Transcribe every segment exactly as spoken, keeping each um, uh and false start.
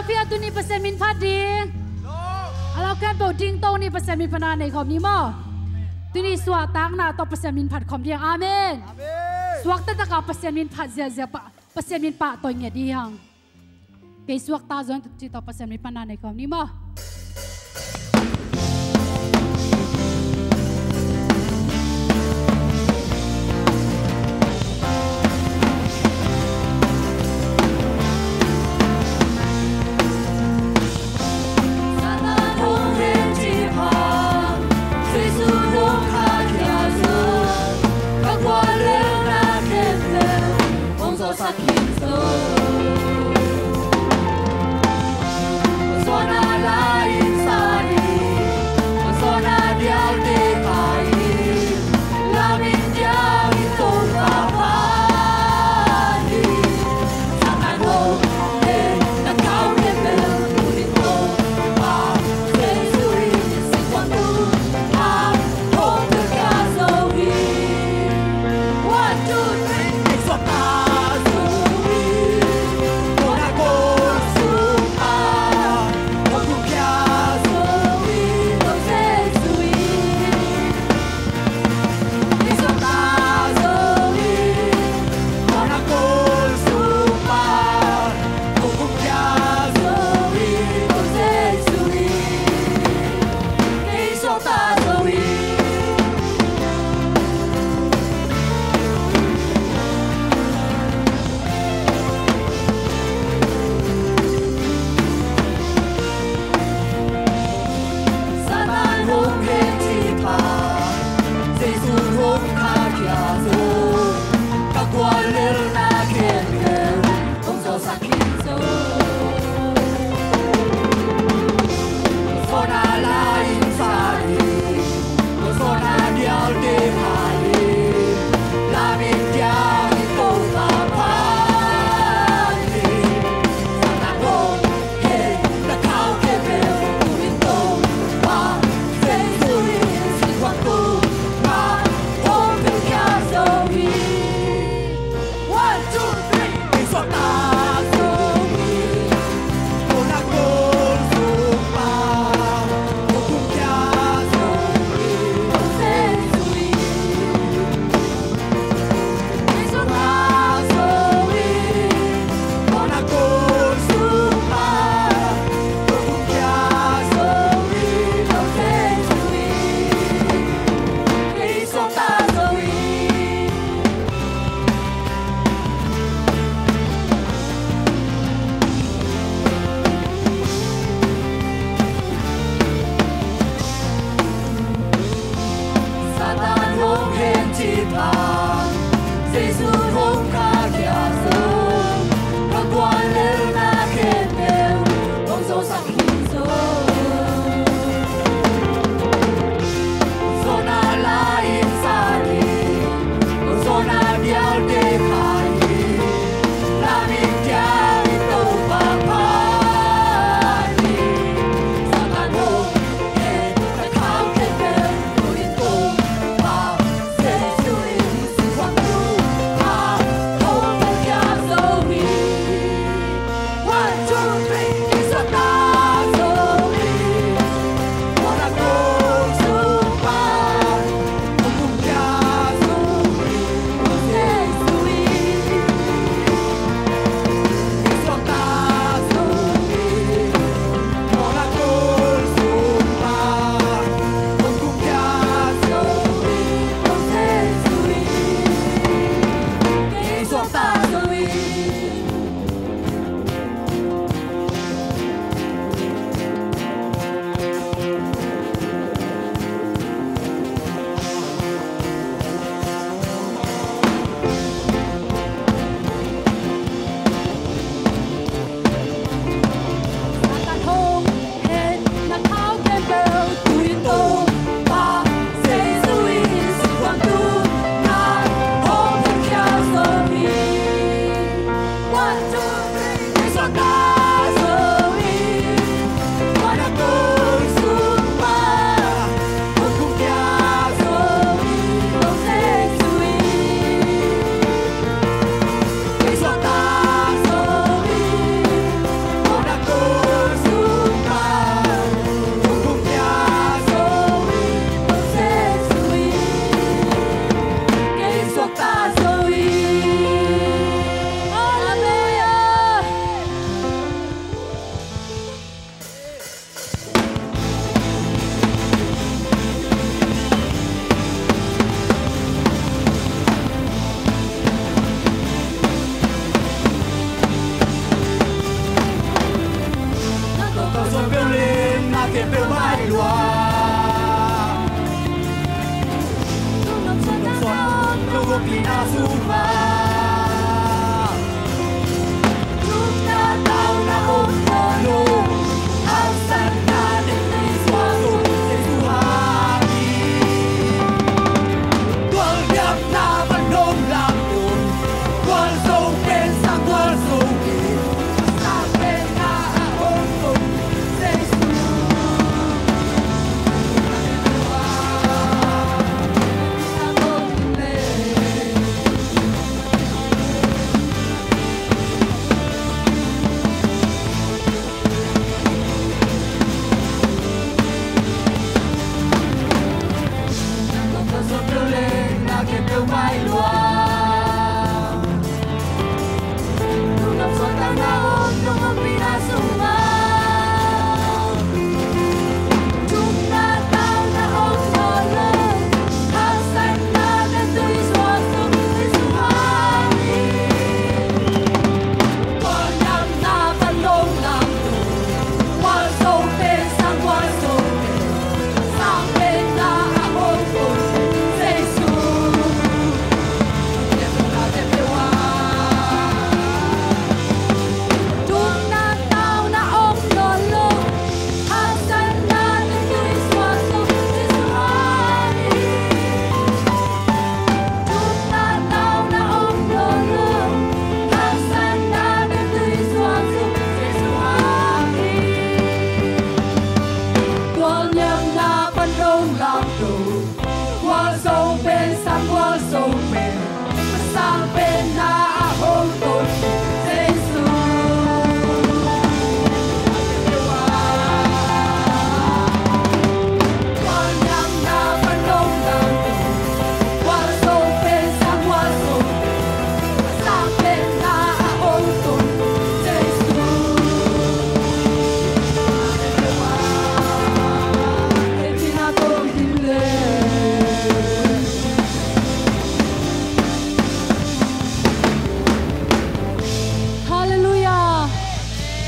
Pia tuni Pasian min phat ding. A lau khempeuh ding to ni Pasian min phatna nei khawm ni maw. Tuni suahtakna tawh Pasian min phat khawm ding. Amen. Suakta taka Pasian min phat ziahziah pa, Pasian min pahtawi ngiat ding hi hang. Kei suakta zong tu ci tawh Pasian min phatna nei khawm ni maw.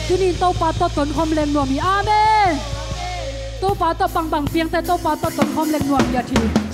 Tuni in Topa tawh tonkhawm leng nuam hi. Amen. Topa tawh bangbang piangte Topa tawh tonkhawm leng nuam hi a thi.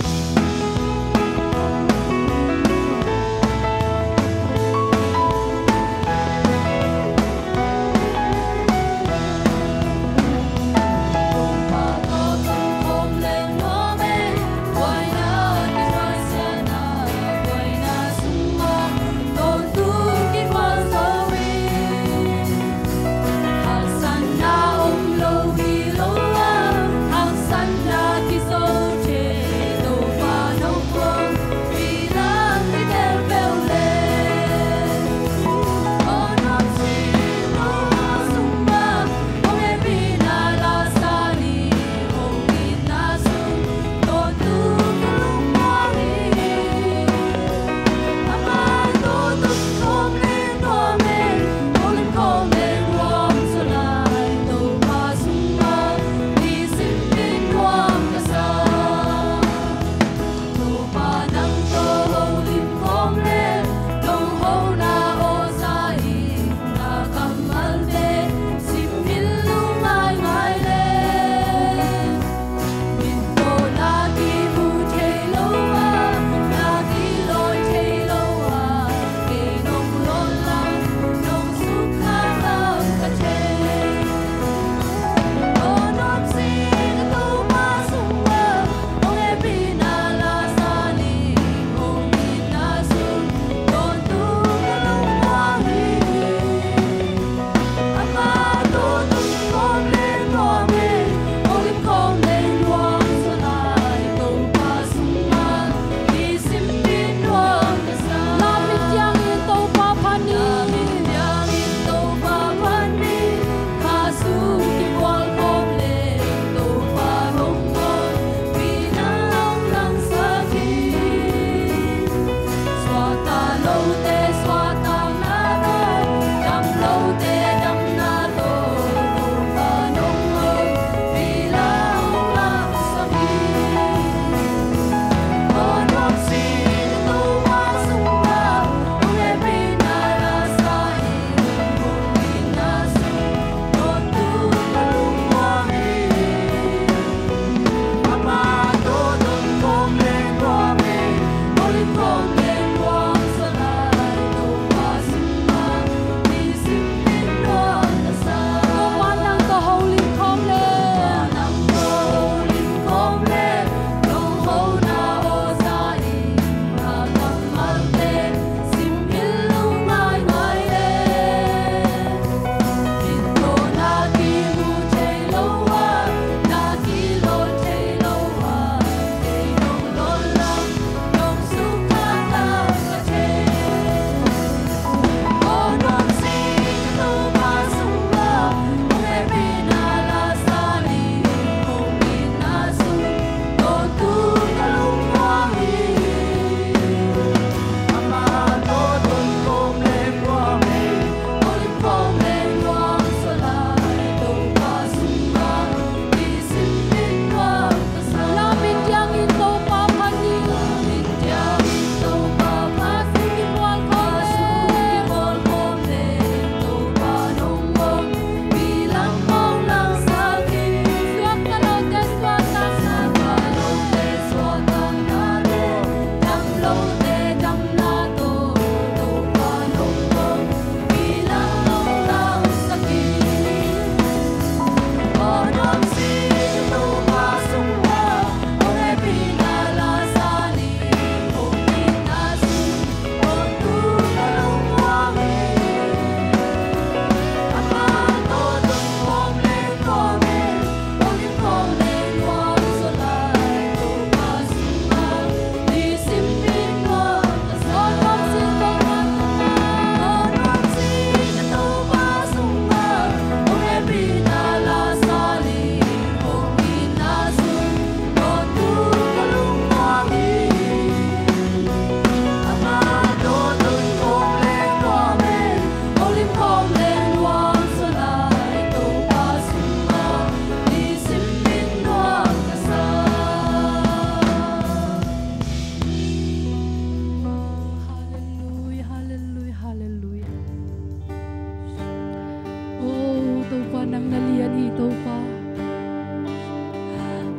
Nang na lian hi, Topa.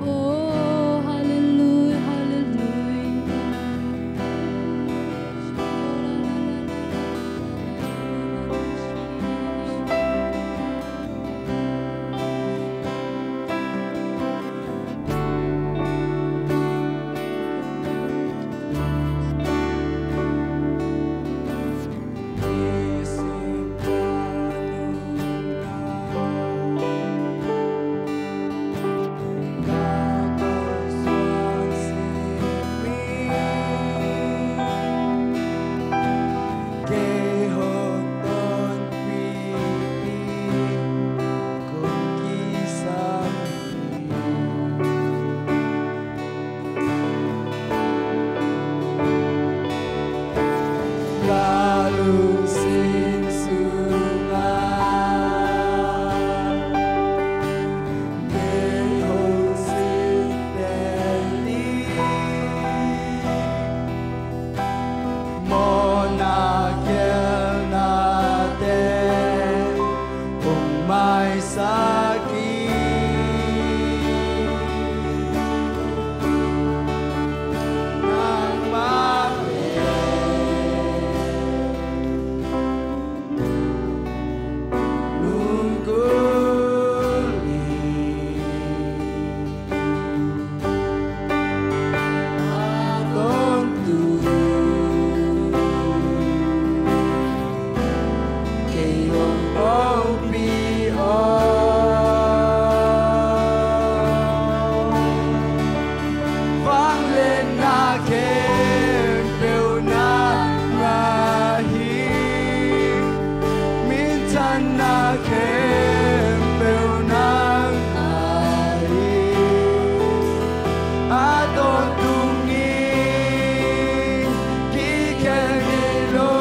Oh, hallelujah, hallelujah. Mawhna gelhnate hong maisak hi. Nangmah pen lunggulh hi. A tawntung kei hong ompih aw. Vangliatna khempeuh nang ngah hi. Minthanna khempeuh nang ngah hi. A tawntungin kikhel ngei lo,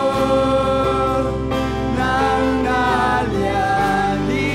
nang na lian hi.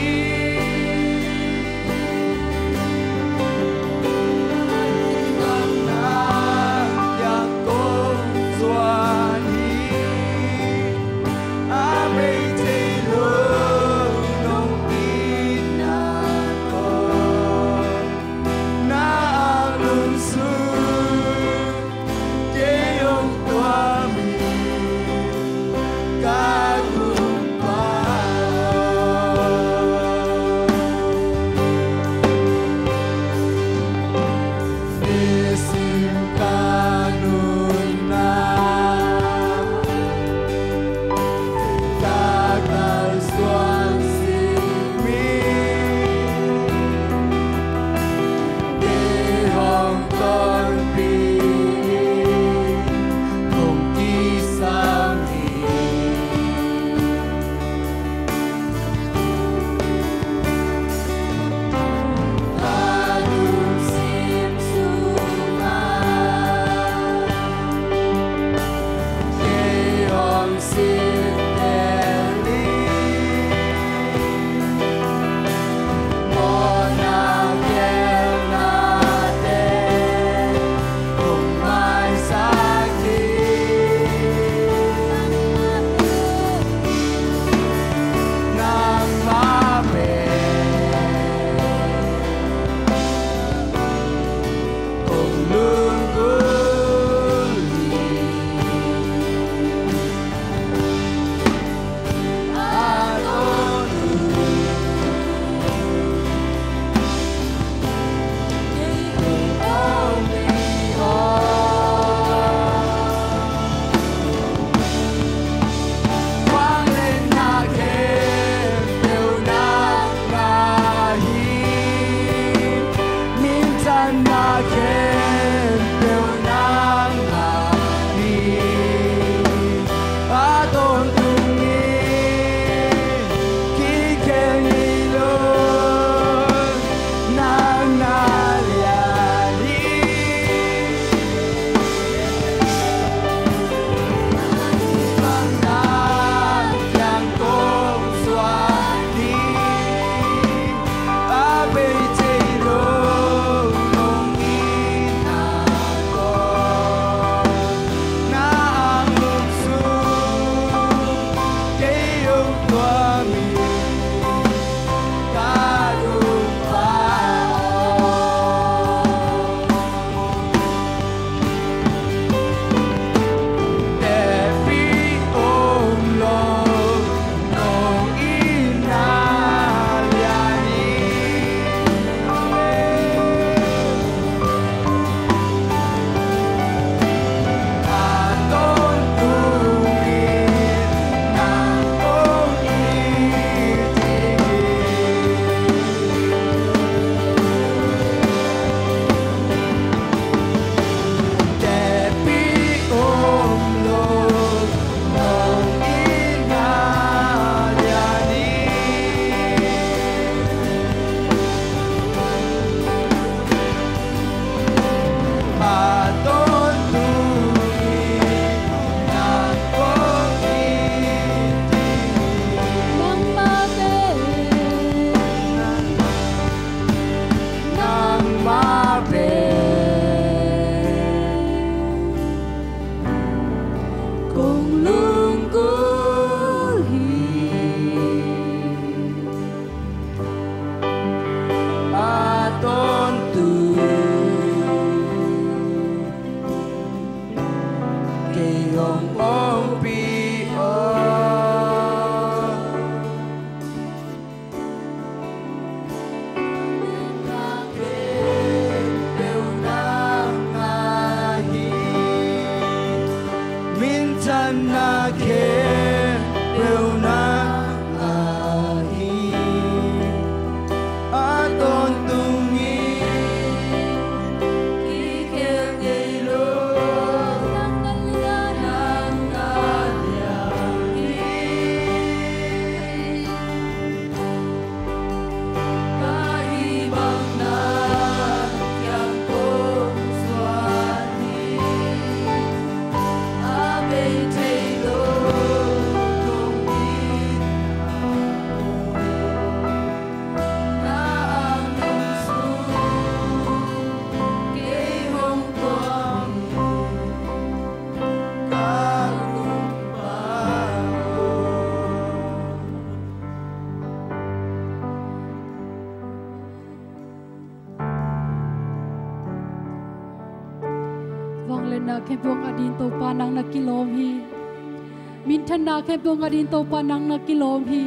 Minthanna khempeuh a ding Topa nang na kilawm hi. Minthanna khempeuh a ding Topa nang na kilawm hi.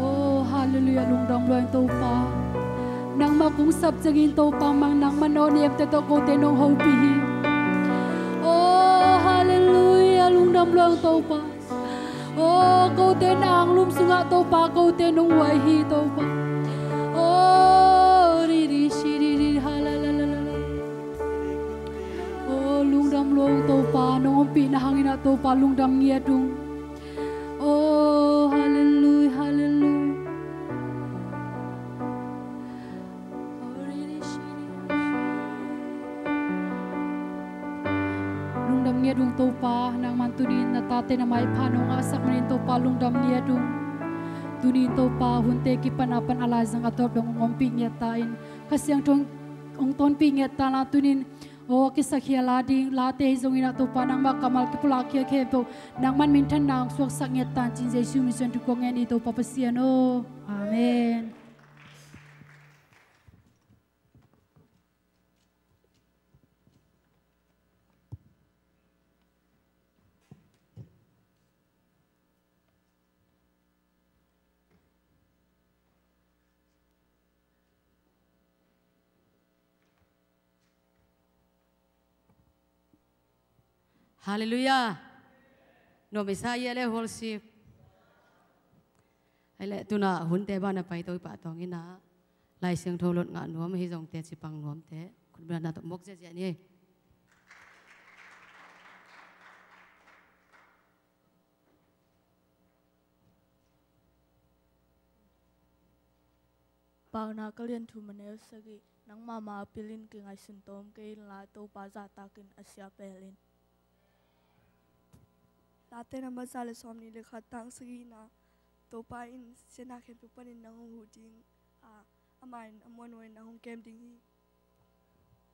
Oh, halleluiah, lungdam lua ing Topa. Nangmah kong sap ciangin Topa mang nangmah na aw na emte tawh kote nong hopih hi. Oh, halleluiah, lungdam lua ing Topa. Oh, kote na anglum sungah Topa, kote nong huai hi Topa. Oh, ri ri shi ri ri ha la la la la la. Oh, lungdam lo ung Topa, nong ompihna hangin ah Topa lungdam ngiat ung. Oh, hallelujah, hallelujah. Lungdam ngiat ung Topa, nangman tuni-in na tate na maipha nong ngahsak manin Topa lungdam ngiat ung. Tuni-in Topa hunte kipan a pan a laizang a tawp dong hong ompih ngiat ta in, Kha Siangtho hong tonpih ngiat ta la tuni-in, aw a kisakhial a ding late hi zongin ah Topa nangmah kammal kipulakkhia khempeuh nangman minthanna hong suaksak ngiat ta in ci-in Jesu min suangin thukong ngen hi Topa Pasian aw. Amen. Halleluiah. Nuam i sa ia le worship. Ai le tuna hunte bana pai to i pahtawng ina Lai Siangtho lot ngah nuam ahi zongte cipang nuamte khutbulna tawh mawk ziazia ni. Paunak a lian thum a neu sagih. Nangmah mah a pilin kingaihsun tawm kei inla, Topa zahtakin a sia pelin. Late nambat za le sawmnih le khat tang sagihna. Topa in siatna khempeuh panin nang hong huh ding a, amah in a muanhuai in nang hong kem ding hi.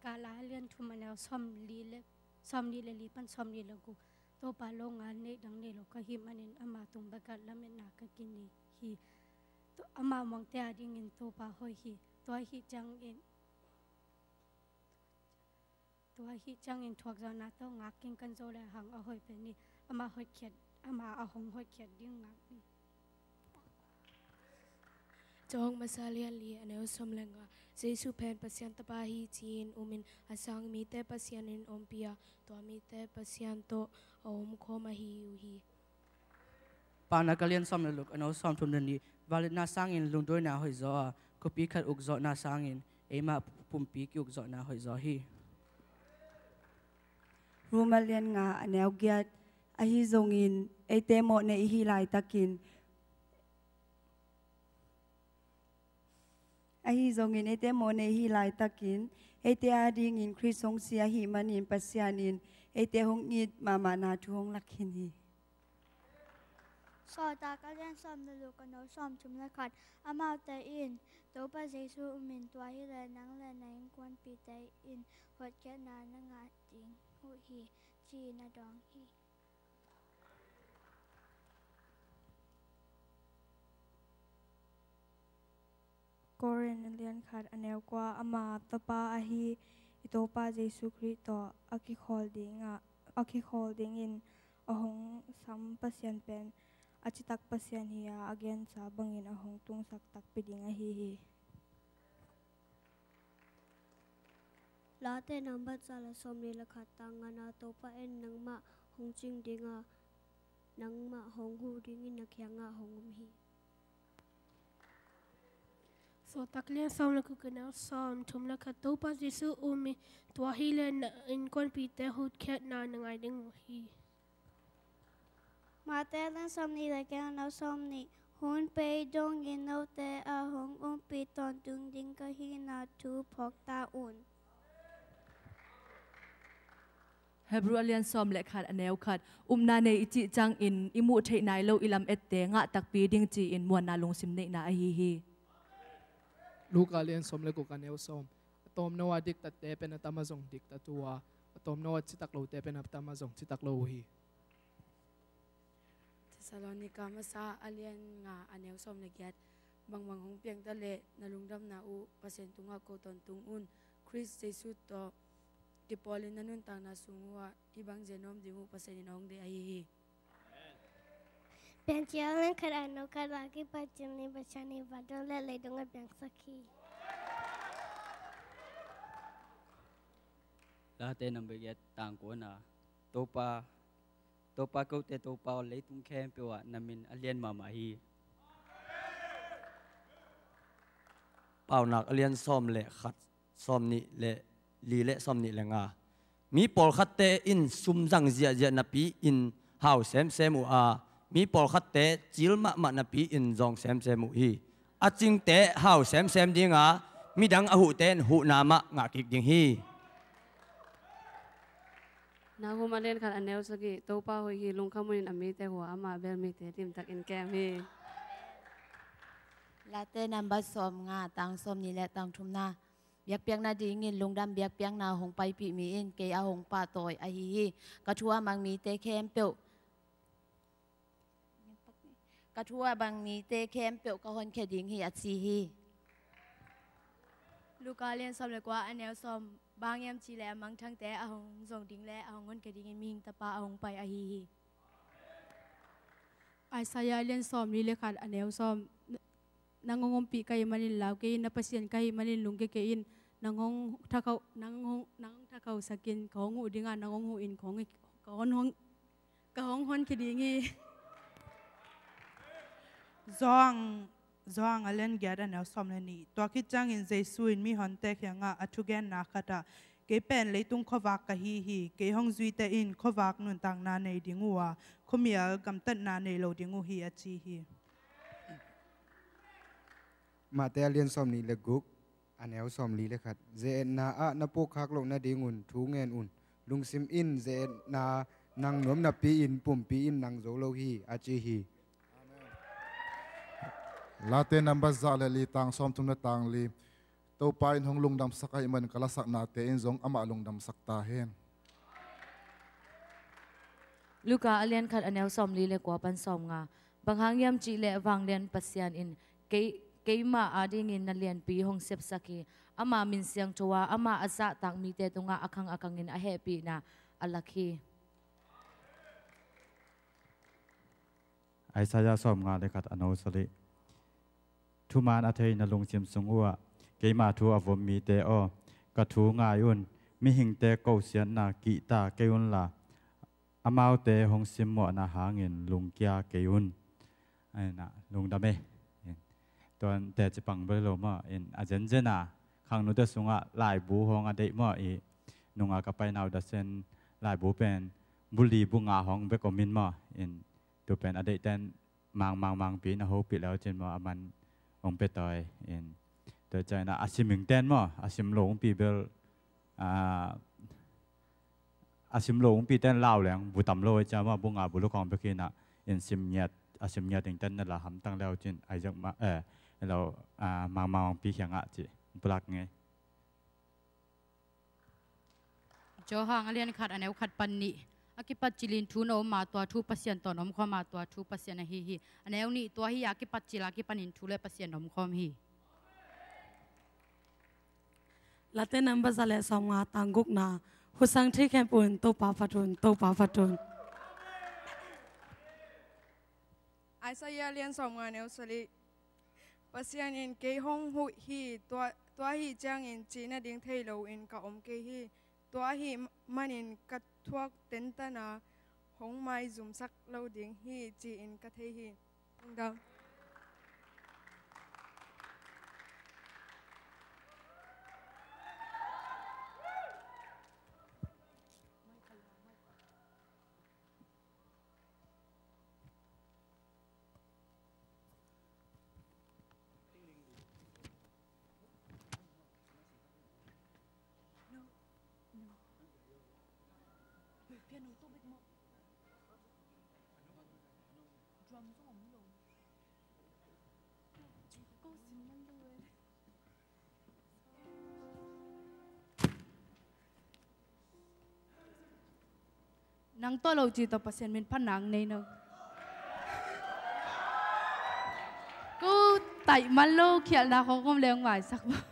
Kala a lian thum a neu sawmli le, sawmli le li pan sawmli le guk. Topa lo ngal neih dang nei lo ka hih manin ama tung begat lametna ka kinei hi. Ama muangte a dingin Topa hoih hi. Tua ahih ciangin, tua ahih ciangin thuakzawhna tawh ngak keng kan zo le hang a hoih pen hi. Ama hoihkhiat, ama a hong hoihkhiat ding ngak ni. John masa lian li a neu sawm le nga. Jesu pen Pasian Tapa hi ci-in umin a sang mite Pasian in ompih a, tua mite Pasian tawh a omkhawm ahi uh hi. Paunak a lian sawm le guk a neu sawmthum le nih. Vangliatna sangin lungduaina hoihzaw a, khuapi khat ukzawhna sangin eimah pumpi ki-ukzawhna hoihzaw hi. Rom a lian nga a neu giat. Ahi zongin eite mawhnei ihi laitakin, ahi zongin eite mawhnei ihi laitakin, eite a dingin Khrist hong si ahih manin Pasian in eite hong it mahmahna thu hong lak khin hi. Sawltak a lian sawm le guk a neu sawmthum le khat. Amaute in Topa Jesu umin tua hileh nang le na innkuanpihte in hotkhiatna na ngah ding uh hi, ci-in a dawng hi. Korin a lian khat a neu kua. Ama tapa ahi i Topa Jesu Khrih tawh a kikhawl dingah, a kikhawl dingin a hong sam Pasian pen a citak Pasian hi a, a gensa bangin a hong tungsak takpi ding ahi hi. Late nambat za le sawmli le khat tang ngana. Topa in nangmah hong cing dinga, nangmah hong huh dingin na kiangah hong om hi. Sawltak lian sawm le guk a neu sawmthum le khat. Topa Jesu umin tua hileh na innkuanpihte hotkhiatna na ngah ding uh hi. Mate lian sawmnih le giat a neu sawmnih. Hun pei dongin note a hong umpih tawntung ding ka hihna thu phawk ta un. Hebru a lian sawm le khat a neu khat. Upna nei i cih ciangin i muh theih nai lo i lam ette ngah takpi ding ci-in muanna lungsim neihna ahi hi. Luka a lian sawm le guk a neu sawm. A tawmno a diktatte pen a tam a zong diktat uh a, a tawmno a citak lote pen a tam a zong citak lo uh hi. Thessalonika masa a lian nga a neu sawm le giat. Bangbang hong piangta leh na lungdamna uh Pasian tungah ko tawntung un. Khrist Jesu tawh kipawlin na nuntakna sung uhah hih bang zia na om ding uh Pasian in a hong deih ahi hi. Piancil a lian khat a neu khat. A kipat ciangin Pasian in vantung le leitung a piangsak hi. Late nambat giat tang kuana. Topa Topa, kote Topa aw, leitung khempeuh ah na min a lian mahmah hi. Paunak a lian sawm le khat, sawm nih le li le sawm nih le nga. Mi pawlkhatte in sum zang ziahziah napi-in hau semsem uh a, mi pawlkhatte cil mahmah napi-in zawng semsem uh hi. A cingte hau semsem dinga, midang a huhte in huhna mah ngah kik ding hi. Nahum a lian khat a neu sagih. Topa hoih hi, lungkham hunin a mite hua, amah bel mite limtakin kem hi. Late number sawm nga, tang sawm nih le tang thumna. Biakpiakna dingin lungdam biakpiakna hong paipih mi in kei a hong pahtawi ahi hi. Ka thu a mang mite khempeuh, ka thu a mang mite khempeuh ka honkhia ding hi, a ci hi. Luka lian sawm le kua a neu sawm. Bang hiam cihleh a mangthangte a hong zong ding le a hong honkhia dingin mihing tapa a hong pai ahi hi. Isaiah lian sawm li le khat a neu sawm. Nang hong ompih ka hih manin lau kei in, na Pasian ka hih manin lungkia kei in. Nang hong thakhauh, nang hong, nang hong thakhauhsak in, ka hong huh ding a, nang hong huh in, ka hong, ka hong, hong, ka hong honkhia ding hi. Johan, Johan a lian giat a neu sawm le nih. Tua khit ciangin Jesu in mihonte kiangah a thugenna khatah, kei pen leitung khuavak ka hi hi. Kei hong zuite in khuavak nuntakna nei ding uh a, khuamial gamtatna nei lo ding uh hi, a ci hi. Mate a lian sawm nih le guk, a neu sawm li le khat. Ze-etna ah na pukkhak loh nadingun thu ngen un. Lungsim in ze-etna nang nuam napi-in pumpi in nang zo lo hi, a ci hi. Late number za le li, tang sawmthum le tang li. Topa in hong lungdamsak ahih man ka lasaknate in zong amah lungdamsak ta hen. Luka a lian khat a neu sawm li le kua pan sawm nga. Bang hang hiam cihleh vanglian Pasian in kei, keimah adingin na lianpi hong sepsak hi. Ama min siangtho a, ama a zahtak mite tungah a khang a khangin a hehpihna a lak hi. Isaiah sawm nga le khat a neu sagih. Thuman a thei na lungsim sung uhah keima thu a vom mite aw, ka thu ngai un. Mihingte kosiatna kihta kei unla, amaute hong simmawhna hangin lungkia kei un. Aina, lungdam e. Tuan teci pang bel lo maw, in a zenzen a khangnute sungah laibu hong a deih maw, i nunga ka painau dasen laibu pen buli bunga hong bek om in maw, in tu pen a deihten mang, mang, mangpi in a hopih leu cin maw, a man hong pia tawi in. Tua ciangin a simingten maw, a sim lo hongpi bel, a, a sim lo hongpi ten lau leng bu tam lo i cia maw, bunga bu lukong bek hi na, in sim ngiat, a sim ngiat ding ten na la hamtang leu cin, a ziak ma, eh, lo, a, mang, mang, mangpi khiangah ci pulak ngei. Johan a lian khat a neu khat pan nih. A kipat cilin thu na om a, tua thu Pasian tawh na om khawm a, tua thu Pasian ahi hi. A neu nih, tua hi a kipat cil a kipanin thu le Pasian na om khawm hi. Late number za le sawm nga, tang gukna. Husang thei khempeuh in Topa phat un, Topa phat un. Isaiah lian sawm nga neu sagih. Pasian in kei hong huh hi, tua, tua hi ciangin cih nading thei loin ka om kei hi. Tua ahi manin ka thuak tentana hong maizumsak lo ding hi, ci-in ka thei hi. Lungdam. Nang tawh lo ci tawh Pasian min phatna ang nei no. Ko taih man lo khialhna khawng om leng maisak maw.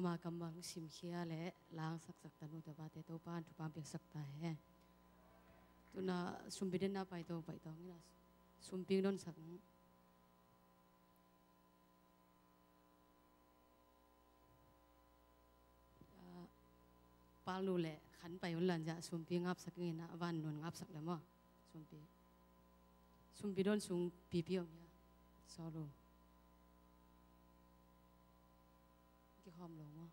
Ama kammal simkhia le langsaksak tanu tapate Topa in thupha piaksak ta hen. Tuna sumpi den na pai to pai to ngina sumpi donsak. Palnu le khan pai un lan ja sumpi ngapsak ngina van nun ngapsak le maw. Sumpi sumpi don sung pipi om hia. Sawlu kikhawm lo maw.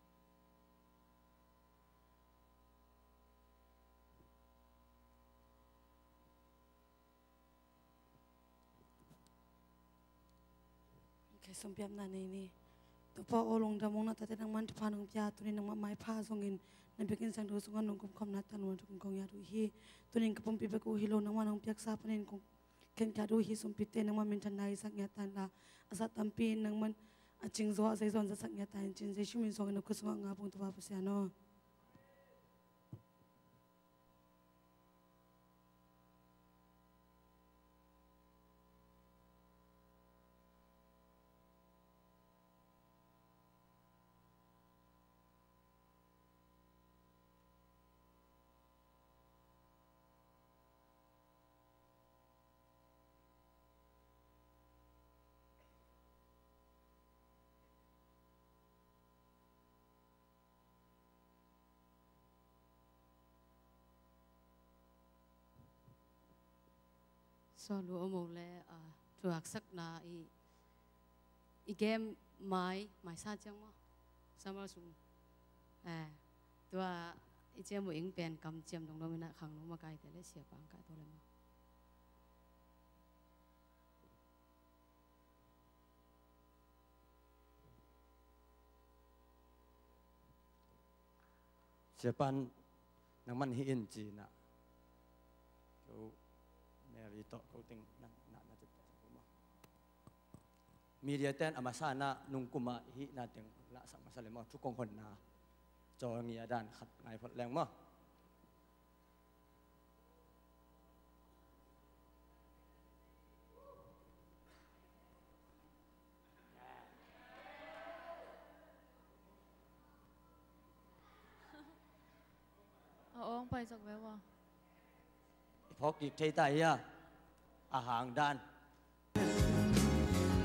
Kei sumpiapna nei ni. Topa aw lungdam ung na tate nangman thupha nong pia tuni nangmah maipha zongin na biakinn sang do sungah nong kumkhawmna tanu a thuk kong ya duh hi. Tunin ka pumpi bek uh hi lo nangmah nong piaksa panin kong khenkhia duh hi. Sumpite nangmah minthanna i sak ngiat tan la a zat tampi in nangman a cingzaw a zeizaw in zasak ngiat tan cin Jesu min zongin na khut sungah nga pung Topa Pasian aw. Sawlu om o le, ah, thuaksakna i, i game mai, maisa ciang maw. Summer sung. Eh, tua i ciam uh ing pen kamciam dongdong ina khangno makaite le siapa ang kai to le maw. Siapan nangman hi in ci na. Ko Mary tawh ko ting nang na na cip ta ko maw. Media ten a masa na nung kuma hi na ting la sak masa le maw thu kong hon na. Caw ngia dan khat ngai phot leng maw. A awng pai zok ve ua. I phawk kik thei ta hia? A hang dan.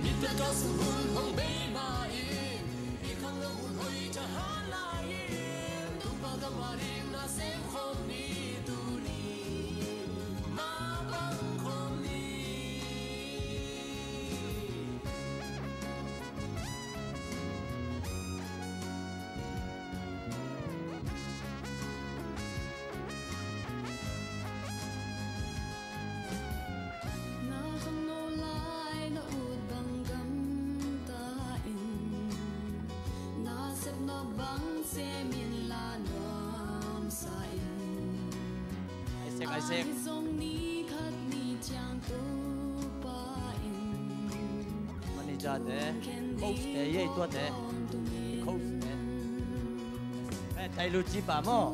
Nitak a sung hun hong bei ma in, i khang lo hun hoi ta ha lai in, tung pa gam a ring na sem khom ni tu ni, ma bang khom ni. Na khangno lai na ut bang gamta in, na sepna bang semin la nuamsa in. Ai sek, ai sek. Ai zong ni khat ni ciang Topa in. Manager te, coach te, yei tua te. Coach te. Eh, tai lu ci pa maw.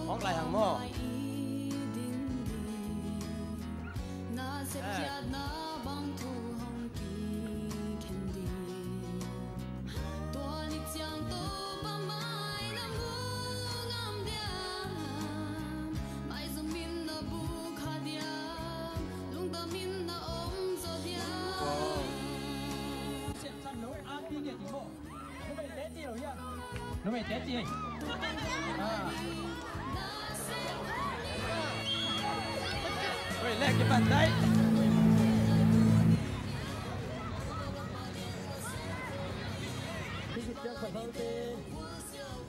Hong lai hang maw. Na sepkhiatna bang thu hong kikhen ding. Tua ni ciang Topa mai na mu ngam diam. Mai zong min na bu kha diam. Lungdam min na om zaw diam. Numei teci ei. Wei lek kipan dai.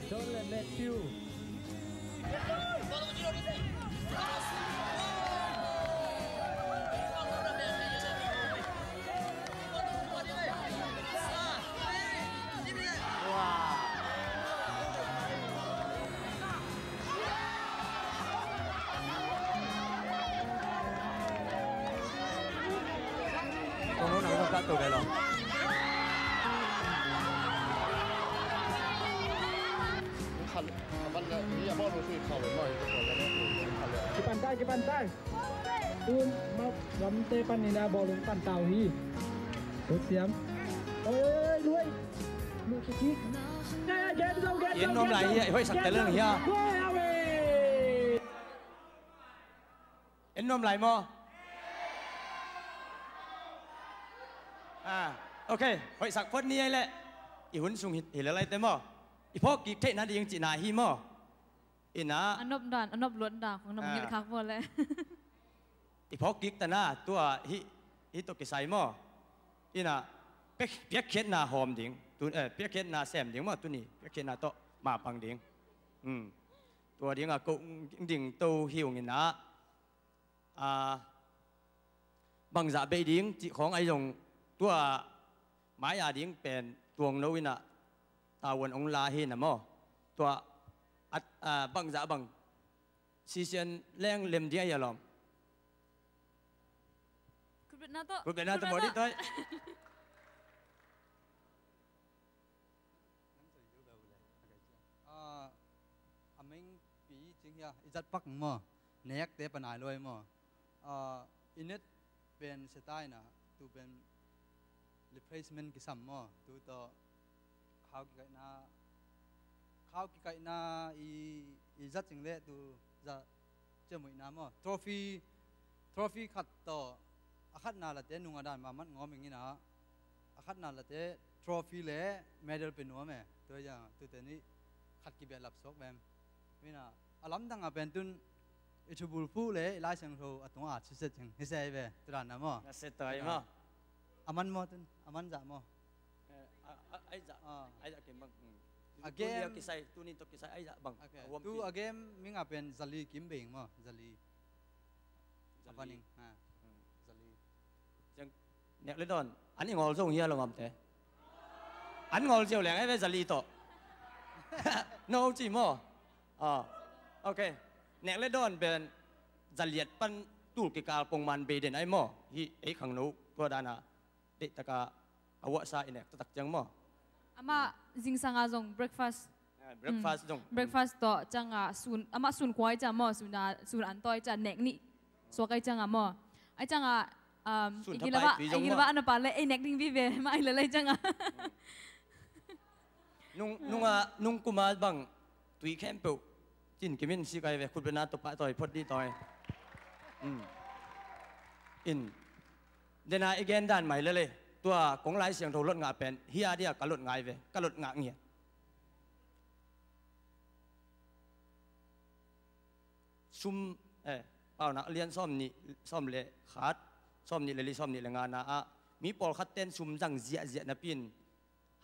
John le Matthew. Kipan tai, kipan tai. Tun ma gamte pan nina bawlung pan tau hi. Tusiam. Oi, oi, oi, luai. I en nuam lai hi a, i hoihsak ta leng hi a. En nuam lai maw? Ah, ok, hoihsak phot ni ei leh. I hun sung hi, hi lel lai te maw? I phawk kik theihna ding cihna hi maw? Ina. A nop dan, a nop luat dan khong na mangngilh khak maw le? I phawk kik ta na, tua hih, hih tawh kisai maw? Ina, piak, piakkhiatna hawm ding. Tu, eh, piakkhiatna sem ding maw, tuni piakkhiatna tawh mapang ding. Hmm. Tua dingah ko ding to hi ung ina. Ah, bangzah bei ding cih khawng ahi zong tua mai-a ding pen tuangno inah tavuan ong la hi na maw? Tua at, ah, bangzah bang sisian leng lem ding ahi a lawm. Khutbetna tawh. Khutbetna tawh mawh dih tawh. Ah, a mengpi cing hia, i zat pak maw? Nekte panai luai maw? Ah, i net pen setaina, tu pen replacement kisam maw? Tu tawh khau kikaihna, khau kikaihna i, i zat cing leh tu za ciamuihna maw? Trophy, trophy khat tawh a khatna late nung a dan mahmat ngawm ing ina, a khatna late trophy le medal pe nuam e. Tua hi a, tute nih khat kibehlap suak vem. Mina, a lamdang a pen tun i thubul phuh le i Lai Siangtho a tungah a thuset cing hi se hi ve, tudan na maw? Na se tai maw? A man maw tun, a man zah maw? Eh, a, a, ai zah, ah, ai zah kim bang. Hmm. A game, tuni a kisai, tuni tawh kisai ai zah bang. Ok. A huam tu pi. A game ming a pen zali kim beng maw? Zali. Zali. A paning, ha. Hmm. Zali. Ciang nek le dawn. An i ngawl zong hia lo ngamte. An ngawl ziau leng ai ve zali tawh. No ci maw? Ah. Ok. Nek le dawn pen zaliat pan tul kikal pongman bei den ai maw? Hi ei khangno tua dana. Deih taka a uahsa i nek taktak ciang maw? Amah zingsanga zong breakfast. Ah, breakfast zong. Breakfast tawh cianga sun, amah sun kua ai ciang maw, sun a, sun an tawi ciang nek nih suak ai cianga maw? Ai cianga, um, sun i thapai gilava, tui zong i gilava maw? Ana pa le ei nek ding vive mah ai le lai cianga. Nung, nunga, nung kuma bang tui khempeuh cin kimin si kai ve, khutbetna tawh pah tawi phot dih tawi. Hmm. In. Dena i gen dan mai lele. Tua kong Lai Siangtho lot ngah pen hia dia ka lot ngai ve, ka lot ngah ngiat. Sum, eh, Paunak lian sawm nih, sawm le khat, sawm nih le li, sawm nih le ngana ah mi pawlkhat ten sum zang ziahziah napi in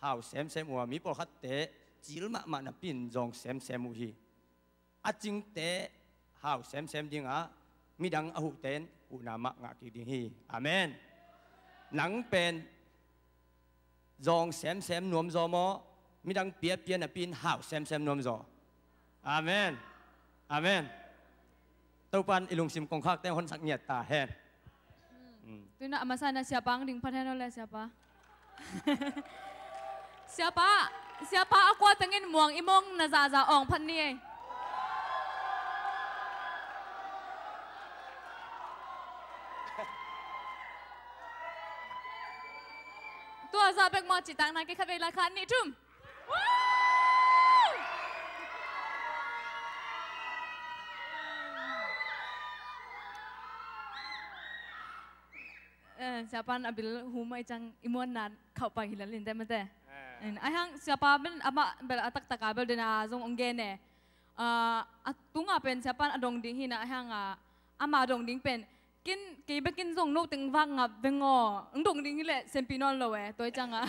hau semsem uh a, mi pawlkhatte cil mahmah napi in zawng semsem uh hi. A cingte hau semsem dinga, midang a huhte in huhna mah ngah kik ding hi. Amen. Nang pen zawng semsem nuamzaw maw, midang piapia napi in hau semsem nuamzaw? Amen. Amen. Topan i lungsim kongkhakte hong honsak ngiat ta hen. Hmm. Tuinah a masa na siapa ang ding phat hen aw le siapa. Siapa, siapa a kua tengin muang i mong na zahzah awng phat ni ei. Tua zah bek maw citakna kei khat vei lai kha nih thum. Eh, siapan a bil hum ai cang i muanna khauh pai hi lel in te mate. Eh. In, ai hang siapa ben amah bel a taktaka bel dena zong ong gen e. Ah, a tunga pen siapan a dong ding hi na ai hang a ama dong ding pen kin kei bekin zong no teng vak ngap veng aw. Ong dong ding hi leh sempi nawn lo e, tua i cang a.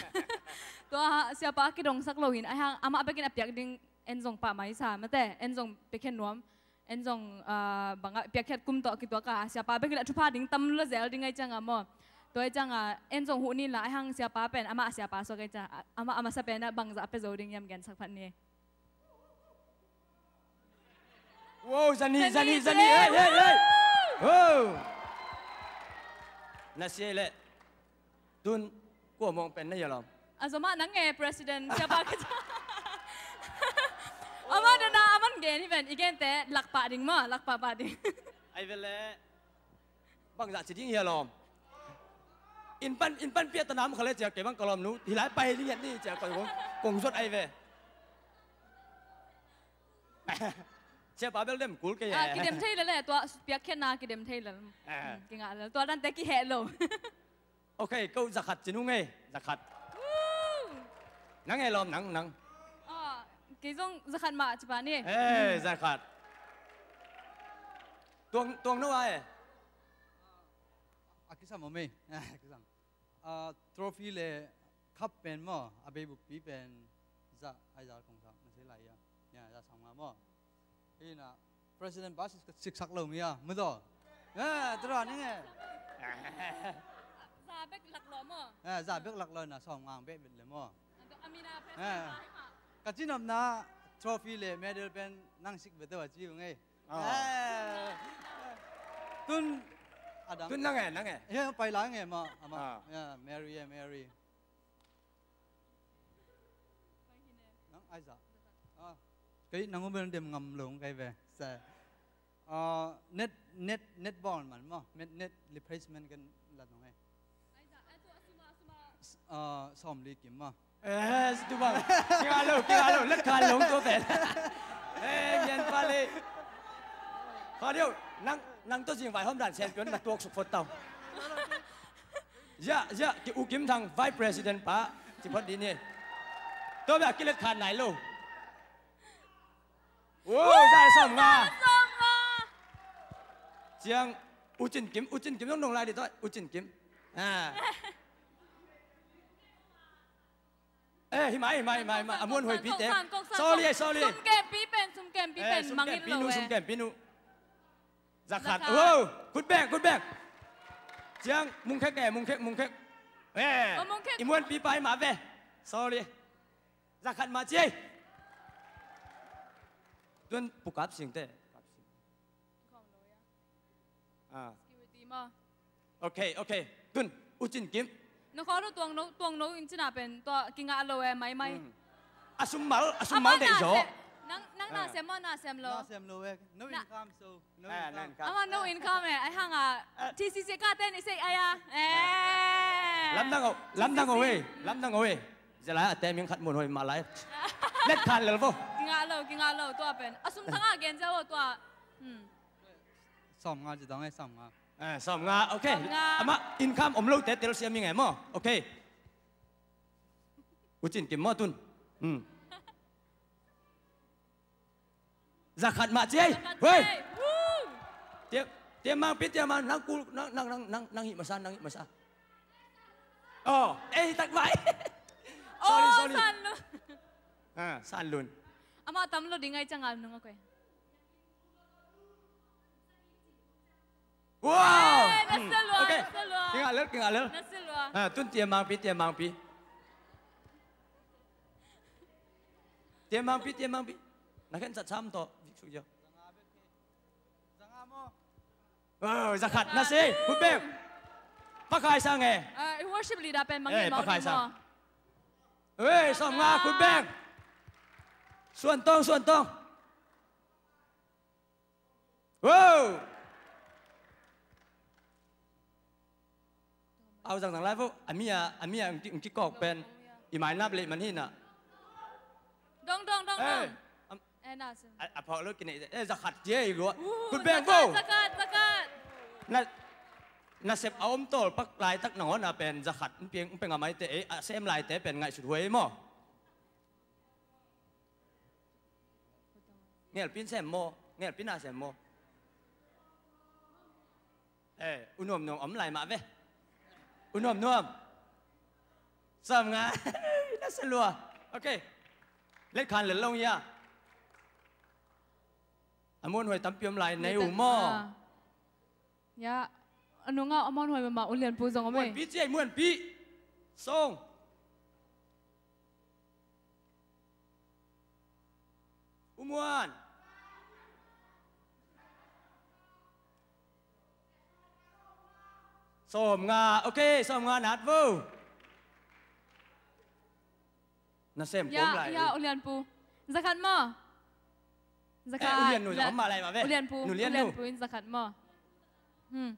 Tua siapa a kidongsak lo hin ai hang amah bekin a piak ding en zong pah mai sa mate, en zong pekhen nuam. En zong, ah, bangah piakkhiat kum tawh kituak a siapa bek in a thupha ding tam lua zel ding ai cianga maw? Tua ai cianga en zong huh ni la ai hang siapa pen amah a siapa suak ai cianga amah a masa pen a bangzah a pia zo ding hiam gensak phat ni. Wow, zani, zani, zani, zani, hey, hey, hey. Wow. Na sia leh. Tun, kua mong pen na hi a lawm? A zomah nang nge president siapa ka ca. Amah dena aman gen hi ven, i gente lakpah ding maw, lakpah pah ding. Ai vele, bangzah ci ding hi a lawm? Inn pan, inn pan piak ta nam kha le cia, kei bang ka lawmnu hi lai pai ni ngiat ni cia, kong, kong zuat ai ve. Siapa bel dem kul kei e. Ah, kidem thei lel e, tua piakkhiatna kidem thei lel. Ah. Hmm, kingah lel. Tua dante kiheh lo. Ok, ko zakhat ci nung e, zakhat. Woo! Nang e lawm, nang, nang. Ah, kei zong zakhat mah ci pa ni. Eh, hmm, zakhat. Tuang, tuang no a e. A kisam om e. A kisam. Ah, trophy le cup pen maw, a bei buppi pen za, ai za kong sa, na sei lai a. Ya, za sawmnga maw. Hi na, President pa sik, siksak lo mi a, mu daw. Ya, tua ning e. Za bek lak lo maw. Ya, za bek lak lo na, sawmnga bek bek le maw. A mi na President pa hi ma. Ka cinopna trophy le medal pen nang sik bek tawh a ci ung e. Ah. Eh. Tun, a dang. Tun nang e, nang e. Ya, pai lai nge ma, ama. Ah. Ya, Mary e, Mary. Nang ai za. Ah. Kei nang um bel dem ngam lo kei ve. Sa. Ah, net, net, net ball man maw. Net, net replacement kan la nong e. Ai za, ai tu a suma, a suma. S-, ah, sawmli kim maw. Eh, tu bang. Kingah lo, kingah lo, let khan lo tu pen. Eh, ngian pah le. Kha deuh, nang, nang tawh zing vai hawm dan champion na tuak suk phot tau. Ya, ya, ki U Kim Thang, Vice President pa, ci phot dih ni. Tua bia kilet khan nai lo. Wow, za sawmnga. Za sawmnga. Ciang, U Cin Kim, U Cin Kim dong dong lai dih tawh, U Cin Kim. Ah. Eh, hi mai, hi mai, hi mai, hi mai. A muan huai pi te. Kok san, kok san, kok san. Sorry, eh, sorry. Sum kem pi pen, sum kem pi pen, mangit lo eh. Sum kem pi nu, sum kem pi nu. Zakhat. Zakhat. Wow, good back, good back. Ciang, mungkhek eh, mungkhek, mungkhek. Eh, oh, mungkhek. I muan pi pai ma ve. Sorry. Zakhat ma ci ei. Tuan pukap sing te. Ah. Security maw. Ok, ok. Tun, U Cin Kim. Na khaw lo tuang no, tuang no in cina pen, tua kingah lo e, mai, mai. Hmm. A sum mal, a sum mal deih zaw. Nang, nang na sem maw, na sem lo. Na sem lo e. No income, so no income. Ama no income e. Ai hang a, T C C ka ten i sei ai a. Eh. Lamdang o, lamdang o e. Lamdang o e. Zia lai a te ming khat mun hoi ma lai. Let khan lel vo. Kingah lo, kingah lo, tua pen. A sum thang a gen zia vo tua. Hmm. Sawmnga ci dong e, sawmnga. Eh, sawmnga, ok. Sawmnga. Ama income om lo te tel siam ing e maw. Ok. U Cin Kim maw tun. Hmm. Zakhat mah ci ei. Zakhat ci ei. Woo! Tia, tia mang pi, tia mang, nang kul, nang, nang, nang, nang, nang hih masa, nang hih masa. Oh, eh, tak mai. Sorry, oh, sorry. San Lun. Ha, San Lun. Ama tam lo ding ai cang al nung a koi. Wow! Eh, na sia lua, okay. Na sia lua. Kingah lel, kingah lel. Na sia lua. Ah, tun tia mangpi, tia mangpi. Tia mangpi, tia mangpi. Na khen sat sam to. Vik su yo. Oh, zakhat na si. Khut beng. Pakai sang eh. Ah, worship leader pen mang eh, pakai sang. Wei, sawmnga, khut beng. Suan tong, suan tong. Wow! Au zangzang lai vo, a mi a, a mi a, ng ki, ng kikawk pen, i mainap leh man hi na. Dong, dong, dong, dong. Eh, na sim. A, a phawk lo kinei, eh, zakhat cia i lua. Khut beng vo. Zakhat, zakhat, zakhat. Na, nasep a om tawl pak laitak nangawn a pen zakhat, ng piang, ng piang a maite, eh, a sem laite pen ngaihsut huai maw. Ngelpi in sem maw? Ngelpi na sem maw? Eh, u nuamnuam om lai mah ve. U nuamnuam. Sawmnga. Na sia lua. Ok. Let khan lel lo hia. A muanhuai tampi om lai nei uh maw? Ya. A nunga a muanhuai mahmah U Lianpu zong om ei. Muanpi ci ei, Muanpi. Song. U Muan. Sawmnga, ok, sawmnga nat vo. Na sem kawm lai. Ya, U Lianpu. Zakhat maw? Zakhat. Eh, U Liannu, zakhat mah lai mah ve. U Lianpu. Nu Liannu. U Lianpu in zakhat maw? Hmm.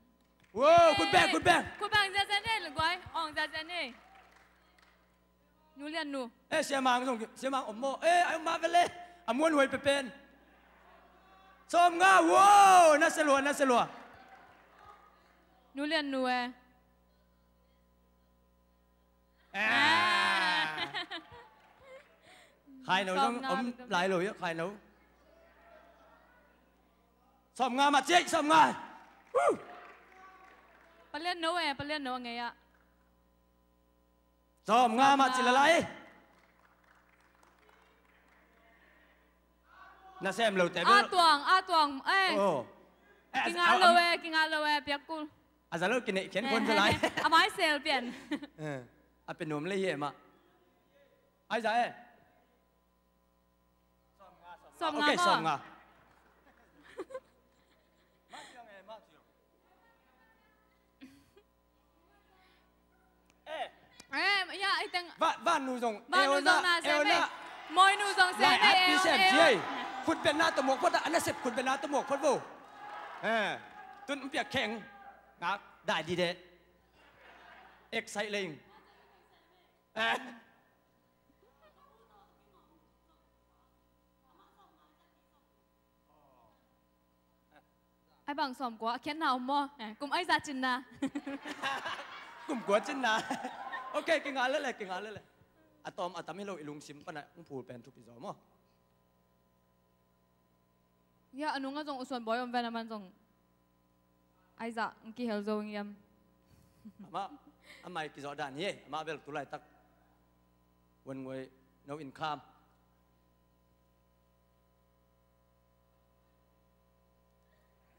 Wow, khut beng, khut beng. Khut beng, zia, zia, zia, guai. Mang Zia Zia ni. Nu Lian Nu. Eh, Sia Mang zong, Sia Mang om maw? Eh, ai om mah ve le. A muanhuai pepen. Sawmnga, wow, nasia lua, nasia lua. Nu Lian Nu eh. Ah. Khai No zong om lai lo hi, Khai No. Sawmnga mah ciai, sawmnga. Woo! Pa Lian No eh, Pa Lian No a ngei ah. Sawmnga mah ci lalai. Na sem lo te bel. A tuang, a tuang, eh. Oh. Eh, kingah lo eh, kingah lo eh, piak kul. A za lo kinei khian khon za lai. A mai sel pian. Eh, a pe nuam lei hi e mah. Ai za eh. Sawmnga. Okay, maw? Sawmnga. Eh. Eh, ya, i teng. Va, va nu zong. Va nu zong na sem eh. Moi nu zong sem eh. Lai at pi sem ci ei. Khutbetna tawh muak phot ah, a nasep khutbetna tawh muak phot vo. Eh, tun piak kheng. Ngak, dai di de. Excite leng. Eh. Ai bang sawmkua, a khiatna om maw? Eh, kum ai za cinna. Kum kua cinna. Okay, kingah lele, kingah lele. A tawm a tam hi lo i lungsim pana hong phul pen thupi zaw maw? Ya, a nungah zong U Suan Bawi om ven a man zong. Ai za, hong kihel zo ngiam. Amah, amah kizawh dan hi, amah bel tu laitak. Wan ngoi, no income.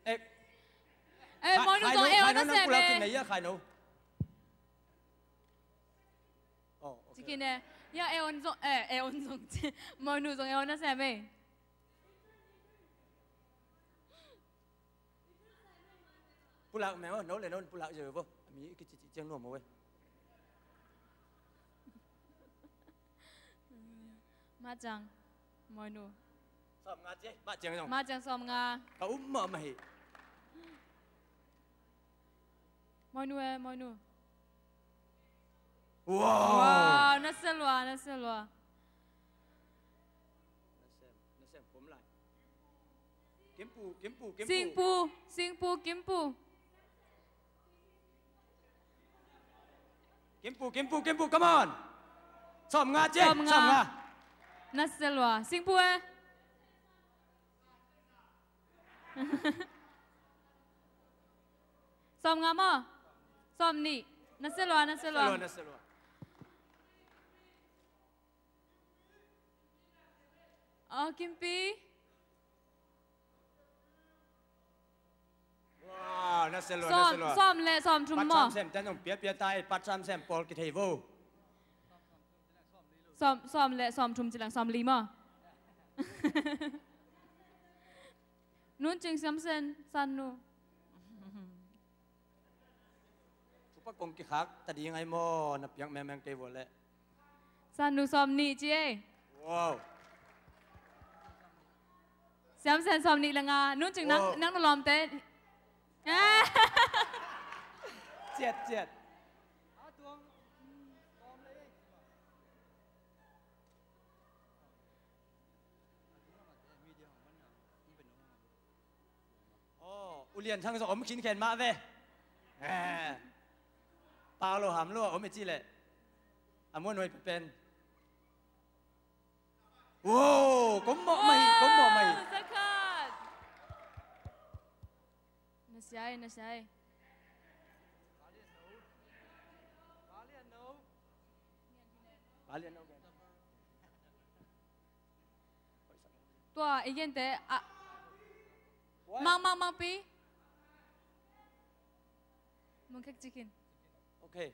Eh, eh, Moi Nu zong eh, Khai No na sem eh. Khai No. Oh, okay. Cikin eh. Ya, eh, on zong, eh, eh, on zong. Moi Nu zong eh, on na sem eh. Pulak meng aw, no le no pulak zeu vo. A mi i kici ci ciang nuam aw e. Mah ciang, Moi Nu. Sawmnga ci, mah ciang zong. Mah ciang sawmnga. Ka um mah mah hi. Moi Nu e, Moi Nu. Wow. Wow, na sia lua, na sia lua. Na sem, na sem pom lai. Kimpu, Kimpu, Kimpu. Singpu, Singpu, Kimpu. Kimpu, Kimpu, Kimpu, come on. Sawmnga ci, sawmnga. Sawmnga. Na sia lua. Singpu e. Sawmnga maw? Sawmnih. Na sia lua, na sia lua. Na sia lua, na sia lua. Aw, Kimpi. Wow, na sia lua, na sia lua. Sawm, sawm le sawm thum maw? Pat sam sem ten zong pia pia tai, pat sam sem pawl kithei vo. Sawm, sawm le sawm thum ci leng sawmli maw? Nuncing Siamsen, Sannu. Thupak kong kikhak ta ding ai maw, na piak mengmeng kei vua leh. Sannu sawmnih ci ei. Wow. Siamsen sawmnih le nga, Nuncing nang, wow, nang na lawmte. Ciat, ciat. Aw, U Lian Thang zong om khinkhen mah ve. Eh. Pau lo ham lo a om i cih leh. A muanhuai pen. Wow, kom mawh mah hi, kom mawh mah hi. Wow, zakhat. Na sia ei, na sia ei. Pa Lian No. Tua, i gente, a, mang, mang, mang pi. Mungkhek cikin. Okay.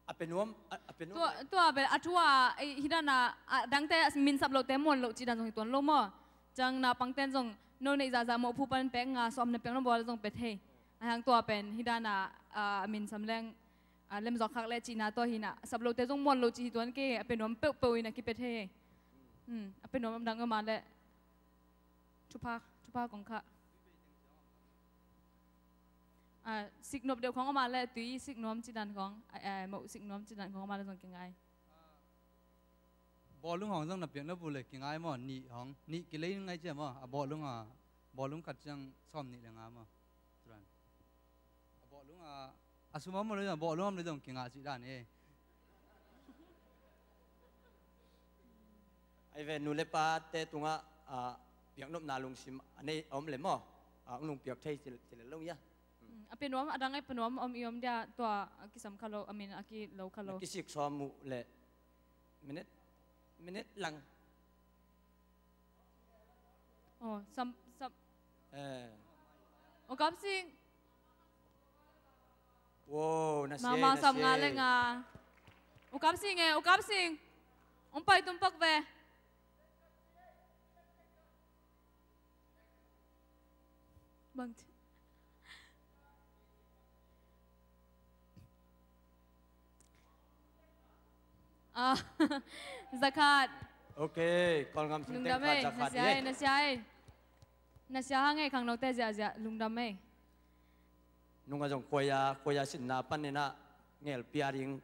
A pe nuam, a, a pe nuam. Tua, tua bel, a thu a, i, hi dan a, a dangte a min sap lote muan lo ci dan zong hi tuan lo maw. Ciang naupangten zong, no neih zahzah mawh phu pan pek nga sawm na piak no bawl zong pe thei. A hang tua pen, hi dan a, a, a min sam leng, a, lemzawk khak le cihna tua hi na, sap lote zong muan lo ci hi tuan kei, a pe nuam peuhpeuh in a kipe thei. Hmm, a pe nuam dang ema le. Thupha, thupha kong khah. Ah, sik nop deuh khong om a le, tui sik nuam ci dan khong, ah, ah, moh sik nuam ci dan khong om a le zong kingai. Bawlung hong zong na piak nop uh le kingai maw, nih hong, nih kilei ngai cia maw, a bawlung a, bawlung khat ciang sawm nih le nga maw. Turan. A bawlung a, a sum om le zong, bawlung om le zong kingai ci dan e. Ai ve, nu le pa te tungah, ah, piaknopna lungsim a nei a om le maw? Ah, hong lungpiak thei ci, ci le lo ia. Hmm, a pia nuam, a dang ai pia nuam om i om dia, tua a kisam kha lo, a min a ki lo kha lo. Na kisik sawm uh le minute, minute lang. Oh, sam, sam. Eh. U Kap Sing. Wow, na sia, Mama na sam sia. Nga le nga. U Kap Sing e, U Kap Sing. Hong pai tum pak ve. Bang. Ah, zakhat. Ok, Kawlgam sung teng khat, zakhat. Lungdam ei, na sia ei, na sia ei. Na sia hang ei, khangnote ziahziah, lungdam ei. Nung a zong koya, koya sinna panin ah ngel pia ding,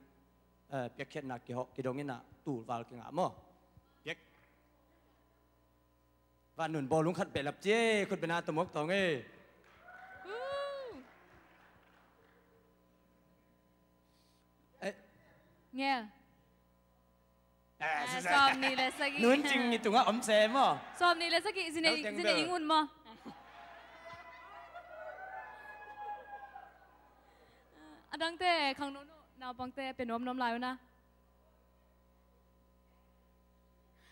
eh, piakkhiatna kihawh, kidong in ah tulval kingah maw. Piak. Van nun bawlung khat beh lap cie, khut bena tomok tawng e. Woo! Eh. Ngel. Eh, ah, sawm nih le sagih. Nun cing ni tungah om se maw. Sawm nih le sagih, zine, zine ing un maw. A dangte, khangno, naupangte, pe nuam nuam lai un a.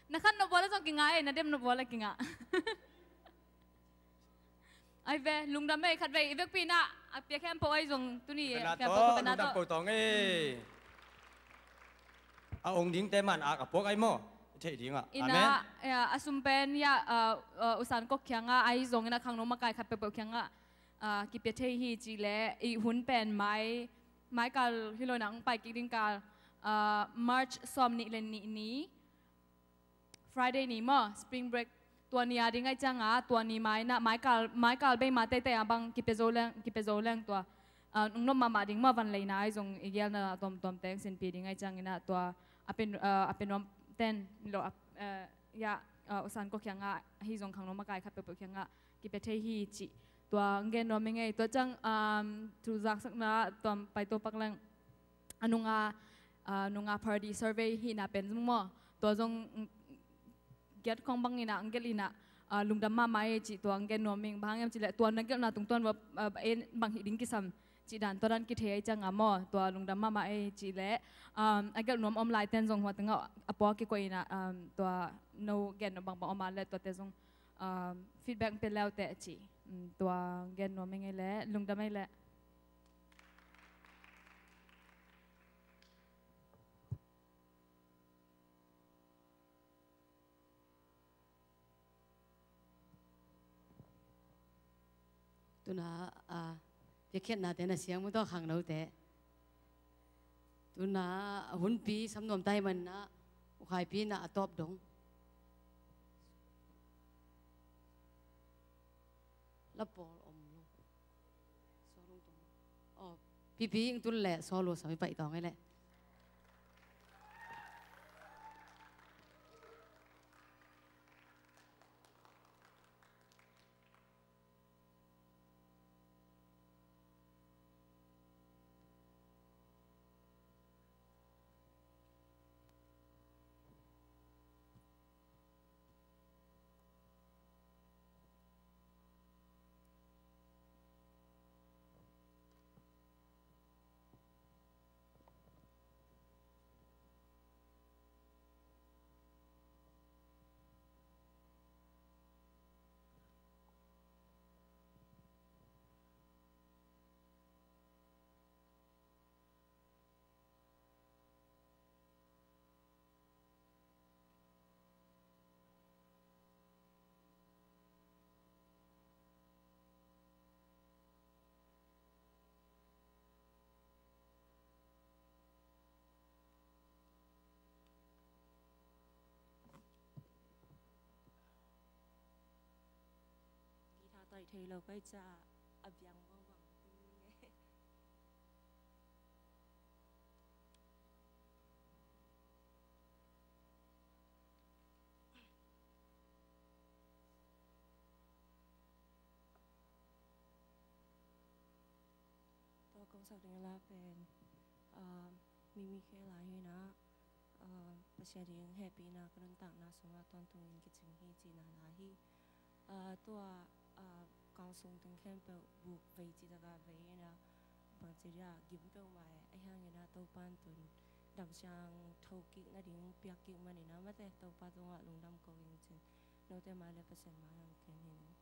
Na khan nop bawla zong kingah ei, na dem nop bawla kingah. Ai ve, lungdam ei, khat vei i vekpi in ah a pia khempeuh ai zong tuni khempeuh khempeuh lungdam ko tawng ei. A ong dingte man ak a puak ai maw? I theih dingah. Amen. Ina, ya, a sum pen ya, uh, uh, usan kok khiangah ai zong ina khangno makai khat peuhpeuh khiangah, uh, kipia thei hi ci le i hun pen mai, mai kal hi lo ina ang pai kik ding kal, uh, March sawm nih le nih ni. Friday ni maw, spring break. Tua ni a ding ai ciangah, tua ni mai na, mai kal, mai kal bei ma teitei a bang kipia zo leng, kipia zo leng tua. Ah, nung nop mahmah ding maw van leina ai zong i gialna tuamtuam teng sinpi ding ai ciangin ah tua a pen, ah, a pen nuam ten lo, ah, ya, ah, usan ko khiangah hi zong khangno makai khat peuhpeuh khiangah kipia thei hi cih. Tua ngen nuam i ngei, tua ciang, um, thu zaksakna tuam pai to pak leng. A nunga, a nunga party survey hihna pen zong maw. Tua zong, mm, giat khong bang ina, ang gelh ina, a, lungdam mahmah ei cih tua ang gen nuam ing, bang hang hiam cih leh tua na gelhna tungtawn va, a, en bang hih ding kisam cih dan tua dan kithei ei ciangah maw, tua lungdam mahmah ei cih leh, um, a gelh nuam om lai ten zong hua tengah a pua kikoih ina, um, tua no gen nuam bangbang om a leh tuate zong, um, feedback pia leute cih, um, tua gen nuam ing ei leh, lungdam ei leh. Tuna, a, piakkhiatnate na siang mu tawh khangnote. Tuna hunpi samnuam tai man na ukhaipi na a tawp dong. Lapawl om lo. Sawlung tung. Oh, pipi ing tun le sawlu sami pai tawng ei le. Guitar tai thei lo kai ca a biang vang vang. Kong sak ding la pen, ah, Mimi Khe la hi na, ah, Pasian ding hehpihna ka nuntakna sungah tawntungin kicing hi cihna la hi. Ah, tua, ah, kang sung teng khempeuh buk vei cih takah vei hi na, bangci dia gim peuhmah e, ahi hangin ah Topa'n tun damsiang tho kik nading piak kik manin ah, mate, Topa tungah lungdam ko ing cin, note mah le Pasian mah hang ken hi ning.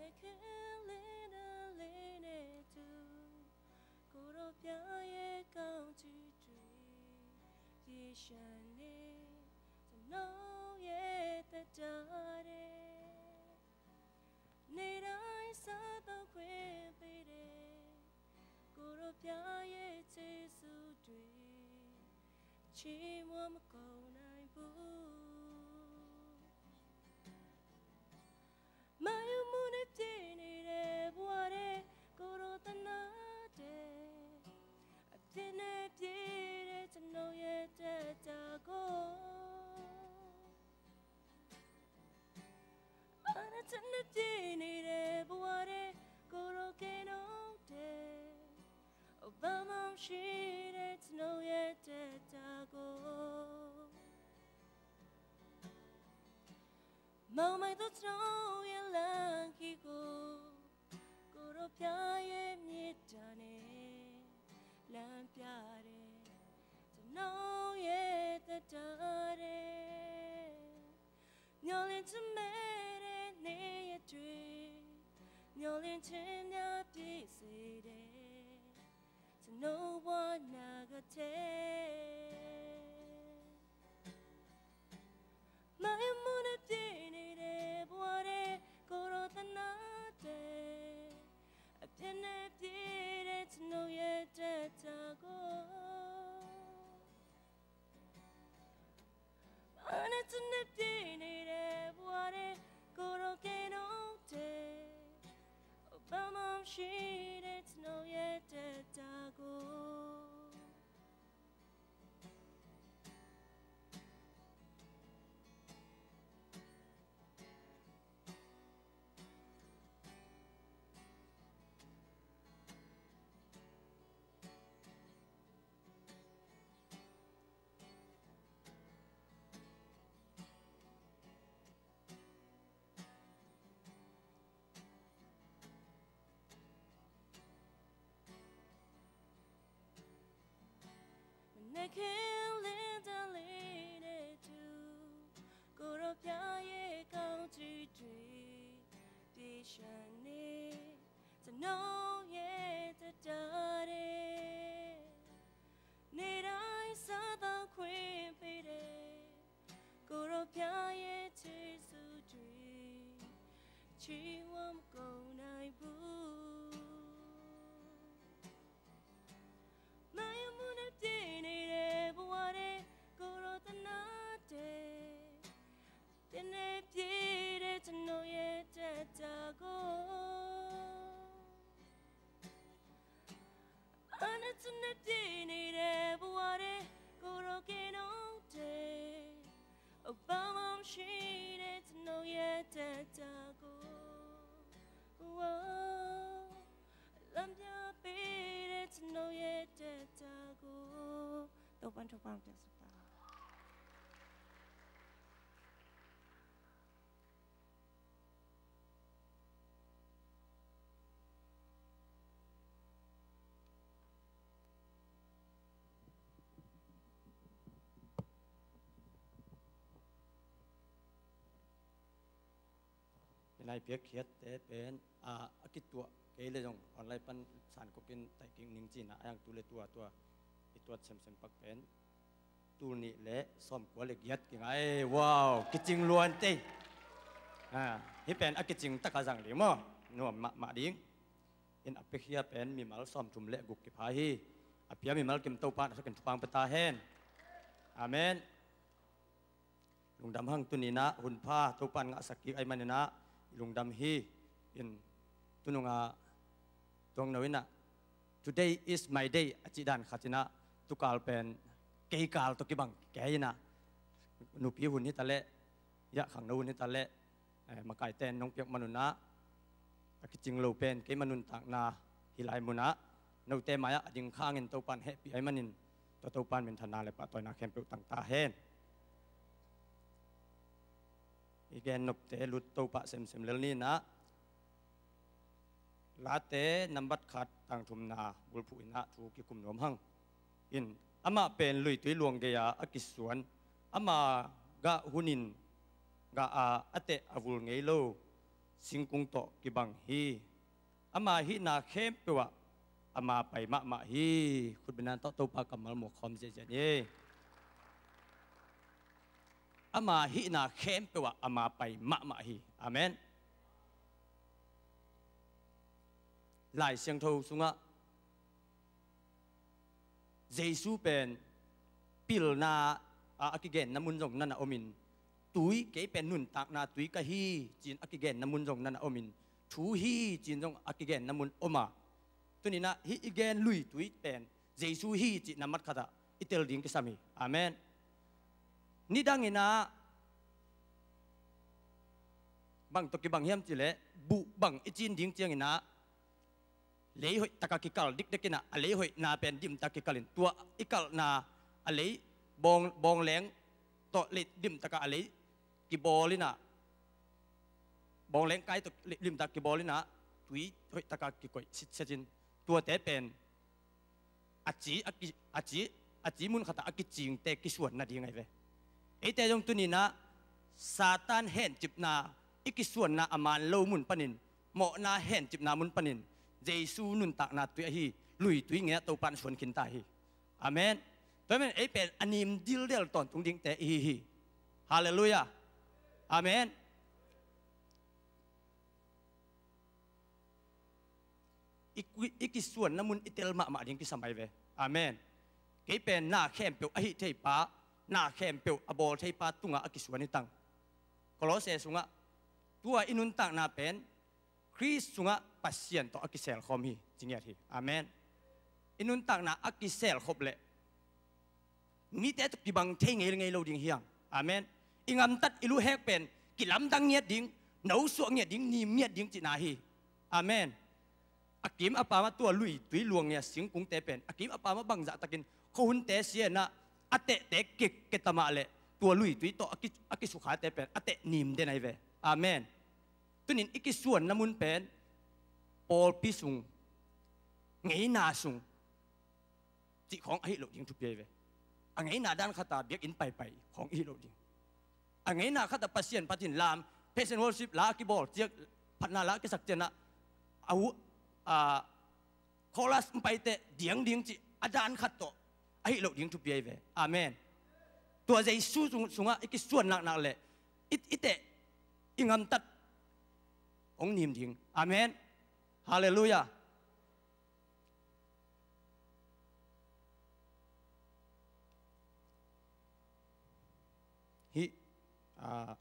Neke lena lene tu, koro pia ye kau tu tui, ye shane, tano ye tatare. Nei dai sa tau kwe pede, koro pia ye te su dui, chi mwa ma kau nai bu. Mayu mune pye ni de buare, koro tana de. A pye ne pye de tano ye te ta go. Ana tana pye ni de buare, koro ke no de. Obama shi de tano ye te ta go. Mau mai to tano ye lang ki go. Koro pia ye mi ta ne. Lang pia de. Tano ye ta ta de. Nyolin te me de ne ye tui. Nyolin te nya pi se de. Tano wa na ga te. Mai muna pye ni de buare koro tana de. A pye ne pye de tano ye te ta go. Ana tana pye ni de buare koro ke no de. Obama shi de tano ye te ta go. Neke lena lene tu, koro pia ye kau tui tui, pi shane, tano ye ta ta de. Nei dai sa tau kwe pede, koro pia ye te su dui, chi wam ko nai bu. Mai muna pye ni de buare koro tana de. Pye ne pye de tano ye te ta go. Ana tana pye ni de buare koro ke no de. Obama shi de tano ye te ta go. Whoa. Lam pia pye de tano ye te ta go. Topa'n thupha piaksak ta. Nai piakkhiatte pen, a, a kituah kei le zong online pan Sankokin taikik ning cihna a yang tu le tua tua i tuat semsem pak pen tul nih le sawmkua le giat kingai. Wow, kicing luan tei. A, hih pen a kicing taka zang ding maw? Nuam mahmah ding. In a piakhia pen mimal sawmthum le guk kipha hi. A pia mimal kim Topa'n a thakin thupha pia ta hen. Amen. Lungdam hang. Tuni-in ah hun pha Topa'n ngahsak kik ahih manin ah i lungdam hi. In tunung ah tuang no in ah "Today is my day," a cih dan khat in ah, tukal pen kei kal tawh kibang kei in ah, nupi hun hi ta leh, yah khangno hun hi ta leh, eh, makaite in nong piak man un ah, a kicing lo pen keima nuntakna hi lai mun ah, note mai-ah a ding khangin Topa'n hehpih ahih manin, tua Topa'n minthanna le pahtawina khempeuh tang ta hen. I gen nopte lut to pah semsem lel ni in ah, Late nambat khat, tang thumna bulphuh in ah thu kikum nuam hang. In, amah pen luitui luang gei-a a kisuan, ama gah hunin gah a, a teh a vul ngei lo singkung tawh kibang hi. Ama hihna khempeuh ah ama pai mahmah hi. Khutbetna tawh Topa kammal muak khawm ziahziah ni. Ama hihna khempeuh ah ama pai mahmah hi. Amen. Lai Siangtho sungah Jesu pen pilna a, a kigenna mun zong na na omin, tui, kei pen nuntakna tui ka hi, ci-in a kigenna mun zong na na omin, thu hi, ci-in zong a kigenna mun om a. Tuni in ah hih i gen luitui pen Jesu hi cih nambat khatah i tel ding kisam hi. Amen. Nidang in ah bang tawh kibang hiam cih leh, buh bang i cin ding ciangin ah, lei hoih taka kikal dikdek in ah, a lei hoihna pen dim taka kikal in, tua i kalhna a lei bawng, bawng leng tawh lei dim taka a lei kibawl in ah, bawng leng kai tawh lei dim taka kibawl in ah, tui hoih taka kikoih sitset in, tuate pen a ci, a ki, a ci, a ci mun khatah a kicingte kisuan nading ahi ve. Eite zong tuni in ah Satan hencipna, i kisuanna a man lo mun panin, mawhna hencipna mun panin, Jesu nuntakna tui ahi luitui ngei-ah Topa'n suan khinta hi. Amen. Tua ahih manin ei pen a nim dildel tawntung dingte i hi hi. Halleluiah. Amen. I, i kisuanna mun i tel mahmah ding kisam ahi ve. Amen. Kei pen na khempeuh a hih theipa, na khempeuh a bawl theipa tungah a kisuan hi tang. Kolose sungah, tua i nuntakna pen Khrist sungah Pasian tawh a kiselkhawm hi, ci ngiat hi. Amen. I nuntakna a kiselkhop leh mite tawh kibang thei ngeingei lo ding hi hang. Amen. I ngamtat i luhek pen kilamdang ngiat ding, nosuah ngiat ding, nim ngiat ding cihna hi. Amen. A kim a pam ah tua luitui luang ngia singkungte pen a kim a pam ah bangzahtakin khuahunte sia in ah, a tehte kik keta mah leh tua luitui tawh a ki, a kisukhate pen a teh nim den ahi ve. Amen. Tunin i kisuanna mun pen pawlpi sung, ngeina sung cih khawng ahi loh ding thupi ahi ve. A ngeina dan khatah biakinn paipai khawng ihi loh ding. A ngeina khatah Pasian phatin lam, praise and worship la a kibawl ciang, phatna la a kisak ciangin ah, a hu, a, chorus hong pai teh diang ding cih a dan khat tawh ahi loh ding thupi ahi ve. Amen. Tua Jesu sung, sungah i kisuan naknak leh i, i teh, i ngamtat hong nim ding. Amen. Halleluiah. Hih, a,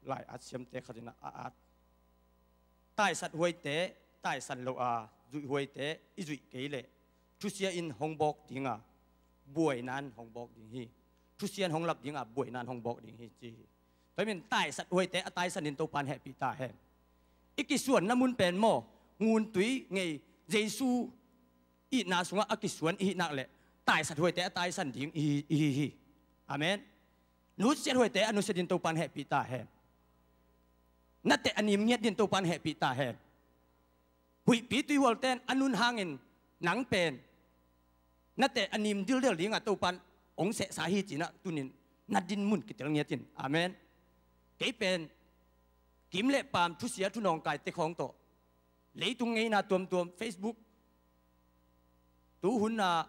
lai-at siamte khat in ah a at, taisat huaite taisan lo a, zuih huaite i zuih kei leh thusia in hong bawk ding a, buaina in hong bawk ding hi. Thusia in hong lap ding a, buaina in hong bawk ding hi, ci hi. Tua ahih manin taisat huaite a taisan in Topa'n hehpih ta hen. I kisuanna mun pen maw, nguntui ngei, Jesu itna sungah a kisuan i hih nak leh taisat huaite a taisan ding i, i hi hi. Amen. Nusiat huaite a nusiat in Topa'n hehpih ta hen. Na teh a nim ngiat ding Topa'n hehpih ta hen. Huihpi tuihualte in a nun hangin nang pen na teh a nim dildel dingah Topa'n hong sehsa hi ci-in ah tunin na din mun kitel ngiat in. Amen. Kei pen kim le pam, thusia thunawngkaite khawng tawh, leitung ngeina tuamtuam, Facebook, tuhun a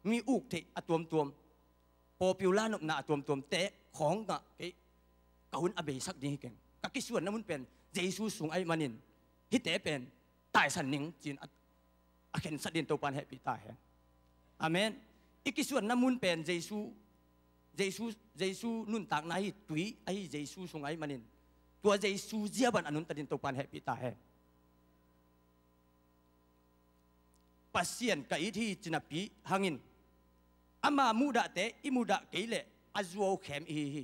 mi uk theih a tuamtuam, popular nopna a tuamtuamte khawngah kei ka hun a beisak ding hi keng. Ka kisuanna mun pen Jesu sung ahih manin hihte pen taisan ning ci-in a, a khensat ding Topa'n hehpih ta hen. Amen. I kisuanna mun pen Jesu, Jesu, Jesu nuntakna hi, tui ahi Jesu sung ahih manin tua Jesu zia bang a nuntat ding Topa'n hehpih ta hen. Pasian ka it hi ci napi hangin, ama muhdahte i muhdah kei leh a zuau khem i hi hi.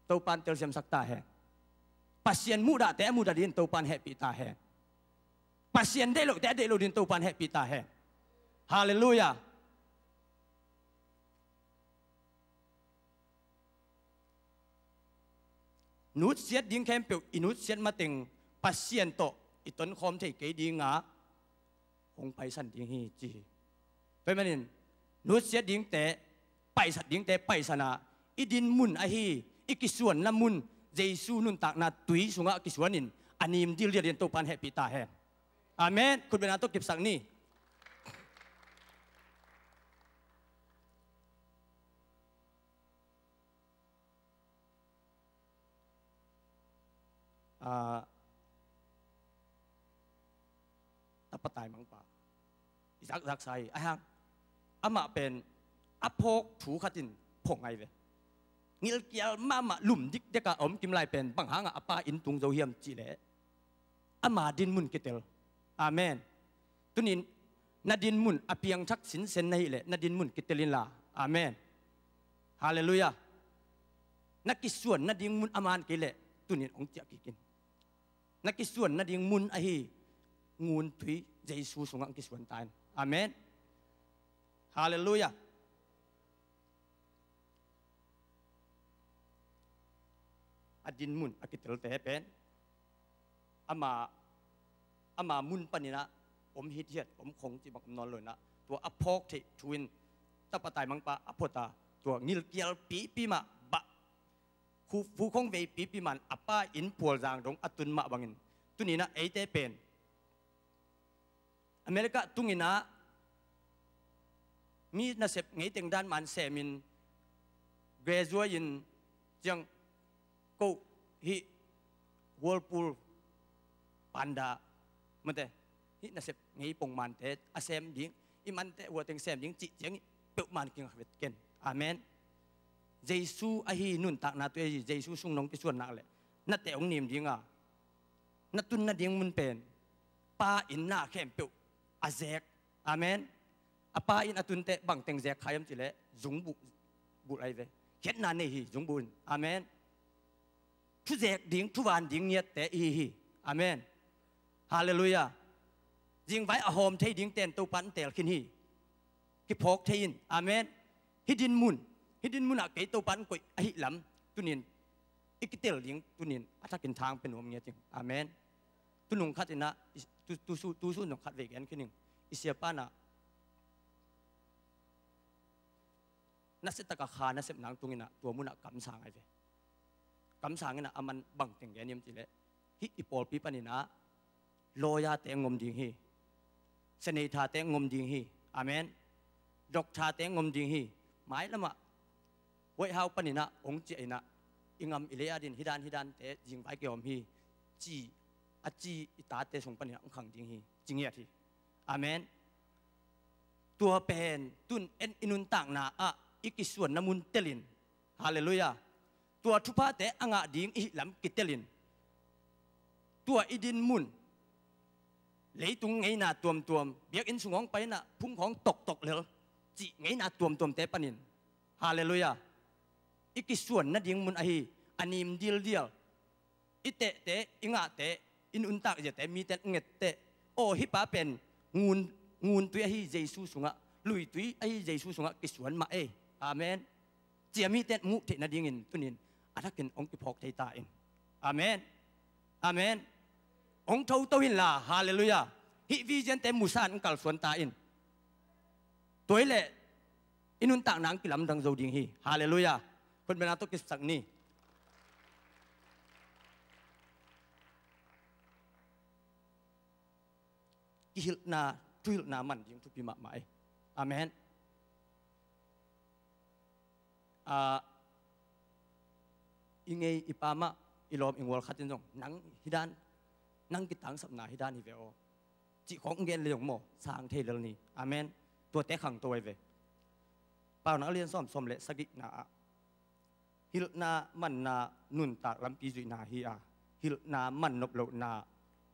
Topan telsiamsak ta hen. Pasian muhdahte a muhdah dingin Topan hehpih ta hen. Pasian deih lohte a deih loh dingin Topan hehpih ta hen. Halleluiah. Nutsiat ding khempeuh i nutsiat mateng Pasian tawh i tonkhawm thei kei dinga hong paisan ding hi ci hi. Tua ahih manin nutsiat dingte paisat dingte paisan a, i din mun ahi i kisuanna mun Jesu nuntakna tui sungah kisuanin a nim dildial dingin Topan hehpih ta hen. Amen. Khutbetna tawh kipsak ni. Ah, tapa taimangpa i zakzaksa hi a hang, amah pen a phawk thu khatin phawk ngai ve. Ngilkial mahmah lum dikdeka a om kim lai pen bang hanga a pa inn tung zo hiam cihleh ama din mun kitel. Amen. Tunin na din mun a piangthak sinsen na hileh na din mun kitel inla. Amen. Halleluiah. Na kisuan nading mun a man kei leh tunin hong ciah kikin. Na kisuan nading mun ahi nguntui Jesu sungah hong kisuan ta in. Amen. Halleluiah. A din mun a kitelte pen ama, ama mun paninah om hithiat om khong cih bang om nawn loinah tua a phawk theih thu in tapa taimangpa a phota tua ngilkial pipi mah bah, fu khong vei pipi man a pa inn pualzang dong a tun mah bangin tuninah eite pen America tunginah mi nasep ngeiteng dan man semin graduate in ciang ko hih Whirlpool panda mate hih nasep ngei pongmante a sem ding i mante huateng sem ding cih ciang peuhman kingak vetken. Amen. Jesu ahi nuntakna tu ahi Jesu sung nong kisuan nak leh na teh hong nim dinga na tun nading mun pen pa inn na khempeuh a zek. Amen. A pa inn a tunteh bangteng zek kha hiam cihleh zungbuh buh lai ve. Khiatna nei hi zungbuh in. Amen. Thuzek ding thuvan ding ngiatte i hi hi. Amen. Halleluiah. Zingvai a hawm thei dingten Topa in teel khin hi. Kiphawk thei in. Amen. Hih din mun, hih din munah kei Topa in koih ahih lam tunin i kitel ding tunin a thakin thang pe nuam ngiat ing. Amen. Tunung khat inah tusu nung khat vei gen khin ing. I siapa inah nasia taka kha nasep nang tunginah tua munah kamsang ai ve. Kamsang inah a man bangteng gen hiam cihleh hih i pawlpi paninah lawyer-te ngom ding hi. Senator-te ngom ding hi. Amen. Doctor-te ngom ding hi. Mailamah White House paninah hong ciah inah i ngam i lei adin hidan hidante zingvai kihawm hi. Ci a ci i tate sung paninah hong khang ding hi. Ci ngiat hi. Amen. Tua pen tun en i nuntakna ah i kisuanna mun telin. Halleluiah. Tua thuphate a ngah ding i hih lam kitelin tua i din mun leitung ngeina tuamtuam biakinn sung hong painah phungkhawng toktok lel cih ngeina tuamtuamte panin. Halleluiah. I kisuan nading mun ahi a nim dildial i tehte i ngahte i nuntak ziate miten ngette aw hih pa pen ngun, nguntui ahi Jesu sungah luitui ahi Jesu sungah kisuan mah ei. Amen. Cia miten muh theih nadingin tunin a thakin hong kiphawk thei ta in. Amen. Amen. Hong thoto inla. Halleluiah. Hih vision-te musan hong kalsuan ta in. Tua hileh i nuntakna hong kilamdang zo ding hi. Halleluiah. Khutbetna tawh kisak ni. Kihilhna, thuhilhna man ding thupi mahmah ei. Amen. Ah, i ngei i pa mah i lawm i ngual khatin zong nang hidan, nang kitangsapna hidan hi ve aw. Cih khawng gen le zong maw sang thei lel ni. Amen. Tuate khangto ai ve. Paunak lian sawm sawm le sagihna ah hilhna manna nuntak lampi zuihna hi a, hilhna man nop lohna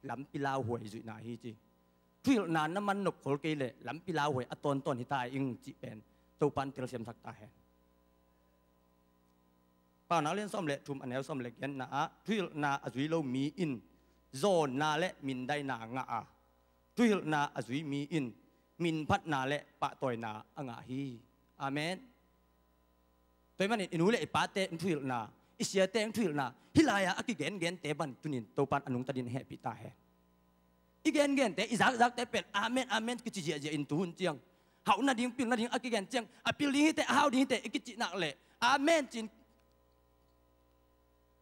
lampi lauhuai zuihna hi ci. thuhilhna na man nop khol kei leh lampi lauhuai a tawntawn hi ta ing cih pen Topan telsiamsak ta hen. Paunak lian sawm le thum, a neu sawm le giatna ah, thuhilhna a zui lo mi in zawnna le mindaina ngah a, thuhilhna a zui mi in minphatna le pahtawina a ngah hi. Amen. Tua ahih manin i nu le i pate in thuhilhna, i siate in thuhilhna, hih lai-ah a kigengente ban tunin Topan a nungta dingin hehpih ta hen. I gengente, i zakzakte pen amen, amen kici ziahziah in tuhun ciang, hauh nading, pil nading a kigen ciang, a pil ding hi teh, a hau ding hi teh i kicih nak leh amen ci-in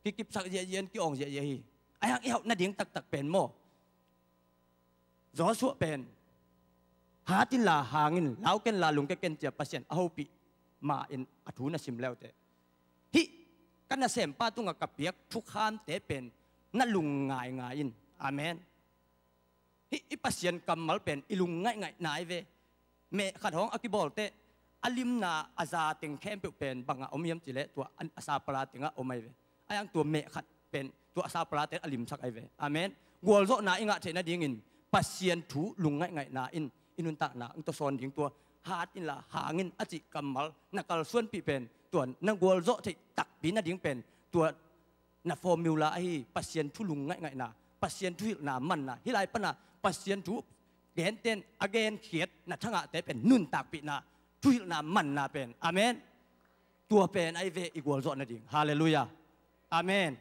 kikipsak ziahziah in ki-awng ziahziah hi. Ahi hang i hauh nading taktak pen maw, Joshua pen, "Hat inla hang in, lau kenla lungkia ken," ci-a Pasian a hopih ma-in a thu na sim le uh teh, hih ka nasempa tungah ka piak thukhamte pen na lungngai ngai in. Amen. Hih i Pasian kammal pen i lungngaih ngaihna ahi ve. Meh khat hong a kibawl teh, a limna a za teng khempeuh pen bangah om hiam cih leh tua a, a sapala tengah om ahi ve. Ahi hang tua meh khat pen tua a sapala teng a limsak ahi ve. Amen. Gualzawhna i ngah theih nadingin Pasian thu lungngaih ngaihna in i nuntakna hong tawsawn ding, tua "Hat inla hang in" a cih kammal na kalsuanpih pen, tua na gualzawh theih takpi nading pen tua na formula ahi. Pasian thu lungngaih ngaihna, Pasian thuhilhna manna, hih lai pana Pasian thu genten a genkhiat na thangahte pen nuntakpihna, thuhilhna manna pen. Amen. Tua pen ahi ve i gualzawh nading. Halleluiah. Amen.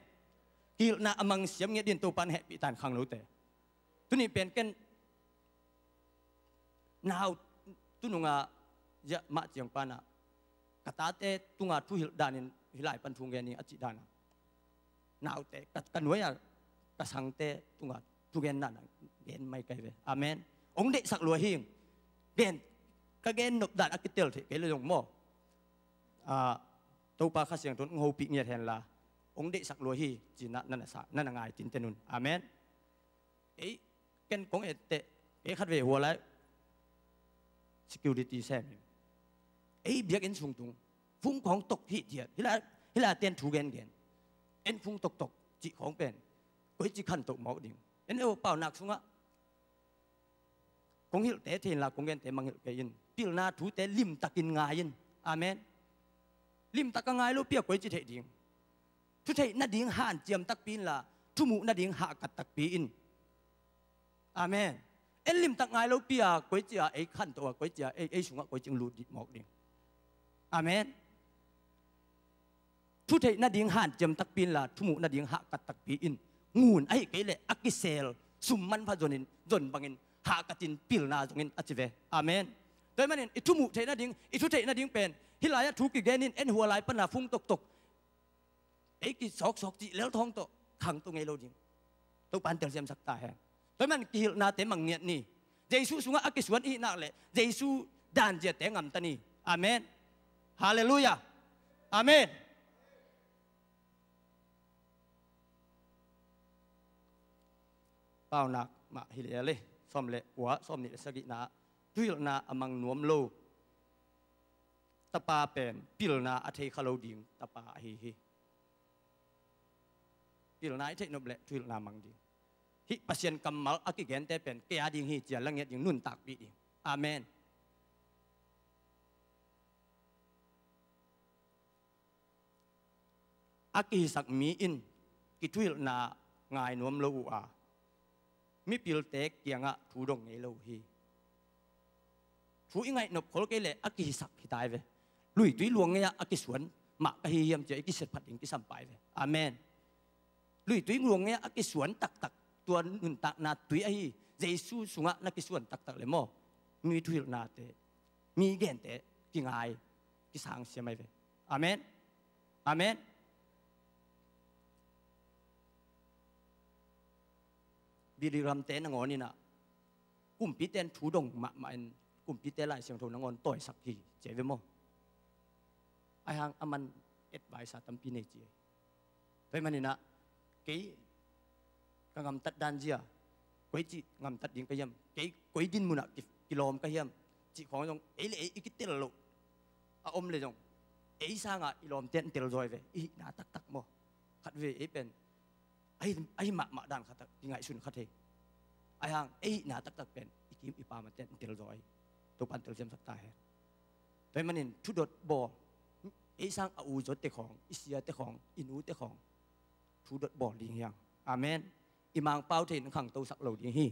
Kihilhna a mangsiam ngiat dingin Topan hehpih ta hen khangnote. Tuni pen ken nau tununga ziah mah ciang pana ka tate tunga thuhilh danin hih lai pan thu gen ing a cih dana, naute ka, ka nuai-a ka sangte tunga thugen dana gen mai ka hi ve. Amen. Hong deihsak lua hi. Gen, ka gen nop dan a kitel theih kei le zong maw, ah, Topa Kha Siangtho in hong hopih ngiat henla, hong deihsak lua hi ci-in na, na, na sa, na, na ngai tinten un. Amen. Ei, ken kong etteh, kei khatvei hua lai security sem hi. Ei biakinn sung tung, fung khawng tok hithiat, hih lai, hih lai ten thu gengen, en fung toktok cih khawng pen koici khantoh mawk ding. En e aw, paunak sungah kong hilhte thei inla kong gente mangngilh kei in. Pilna thute limtakin ngai in. Amen. Limtak a ngai lopi-a koici theih ding? Thu theih nading hanciam takpi inla, thu muh nading hahkat takpi in. Amen. En limtak ngai lopi-a koici-a ei khantoh a, koici-a ei, ei sungah koici hong lut dih mawk ding? Amen. Thu theih nading hanciam takpi inla, thu muh nading hahkat takpi in. Ngun ahih kei leh a kisel sum manpha zonin, zon bangin hahkatin pilna zongin, a ci ve. Amen. Tua ahih manin i thu muh theih nading, i thu theih nading pen hih lai-ah thu kigen in, en hua lai pana fung toktok, ei kisawksawk cih lel thawng tawh khangto ngei lo ding. Topan telsiamsak ta hen. Tua ahih man kihilhnate mang ngiat ni. Jesu sungah a kisuan i hih nak leh Jesu danziate ngamta ni. Amen. Halleluiah. Amen. Paunak mah hi lel e. Sawm le kua, sawm nih le sagihna. Thuhilhna a mang nuam lo tapa pen pilna a thei kha lo ding tapa ahi hi. Pilna i theih nop leh thuhilhna mang ding. Hih Pasian kammal a kigente pen kei a ding hi ci-a la ngiat ding, nuntakpih ding. Amen. A kihisak mi in kithuhilhna ngai nuam lo uh a, mipilte kiangah thu dong ngei lo uh hi. Thu i ngaih nop khol kei leh a kihisak hi ta hi ve. Luitui luang ngei-ah a kisuan mah ka hi hiam ci-a i kisiat phat ding kisam pai ve. Amen. Luitui luang ngei-ah a kisuan taktak, tua nuntakna tui ahi Jesu sungah na kisuan taktak leh maw, mi thuhilhnate, mi gente kingai, kisangsiam ahi ve. Amen. Amen. Billy Graham-te nangawn in ah, kumpite in thu dong mahmah in, kumpite Lai Siangtho nangawn tawisak hi ci ahi ve maw. Ahi hang aman advice tampi nei ci ahi. Tua ahih manin ah, kei ka gamtat dan zia, koici gamtat ding ka hiam, kei koi din munah ki, kilawm ka hiam cih khawng zong ei le ei i kitel loh a om leh zong, ei sangah i lawmte in tel zaw hi ve, i hihna taktak maw. Khatvei ei pen ahi, ahi mahmah dan khat ah kingaihsun kha thei. Ahi hang ei hihna taktak pen i i, i pamate in tel zaw hi. Topan telsiamsak ta hen. Tua ahih manin thudot bawl, ei sang a u zawte khawng, i siate khawng, i nute khawng thudot bawl ding hi hang. Amen. I Mangpau thei in khangtosak lo ding hi.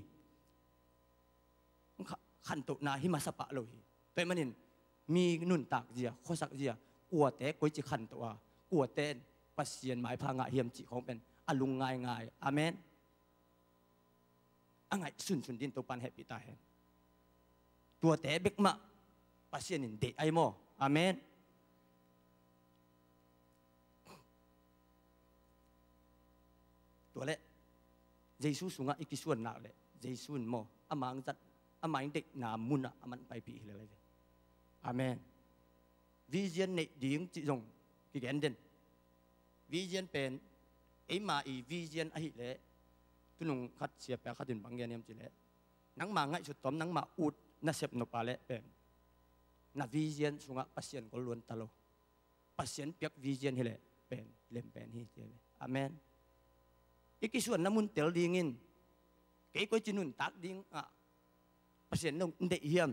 Kha-, khantohna hi masa pah lo hi. Tua ahih manin mi nuntak zia, khuasak zia, kuate koici khantoh a, kuate in Pasian maipha ngah hiam cih khawng pen a lungngaingai. Amen. A ngaihsunsun dingin Topan hehpih ta hen. Tuate bek mah Pasian in deih ahi maw. Amen. Tua leh Jesu sungah i kisuan nak leh Jesu in maw, a mang zat, a mang deihna munah a man paipih hi lel ahi ve. Amen. Vision neih ding cih zong kigen den. Vision pen eima i vision ahih leh, tunung khat siapa khat in bang gen hiam cih leh, nangma ngaihsut tawm, nangma ut nasep nop a leh pen na vision sungah Pasian gol luan ta lo. Pasian piak vision hi leh pen lem pen hi, ci hi ve. Amen. I kisuanna mun tel dingin, kei koici nuntak ding ah Pasian nong deih hiam,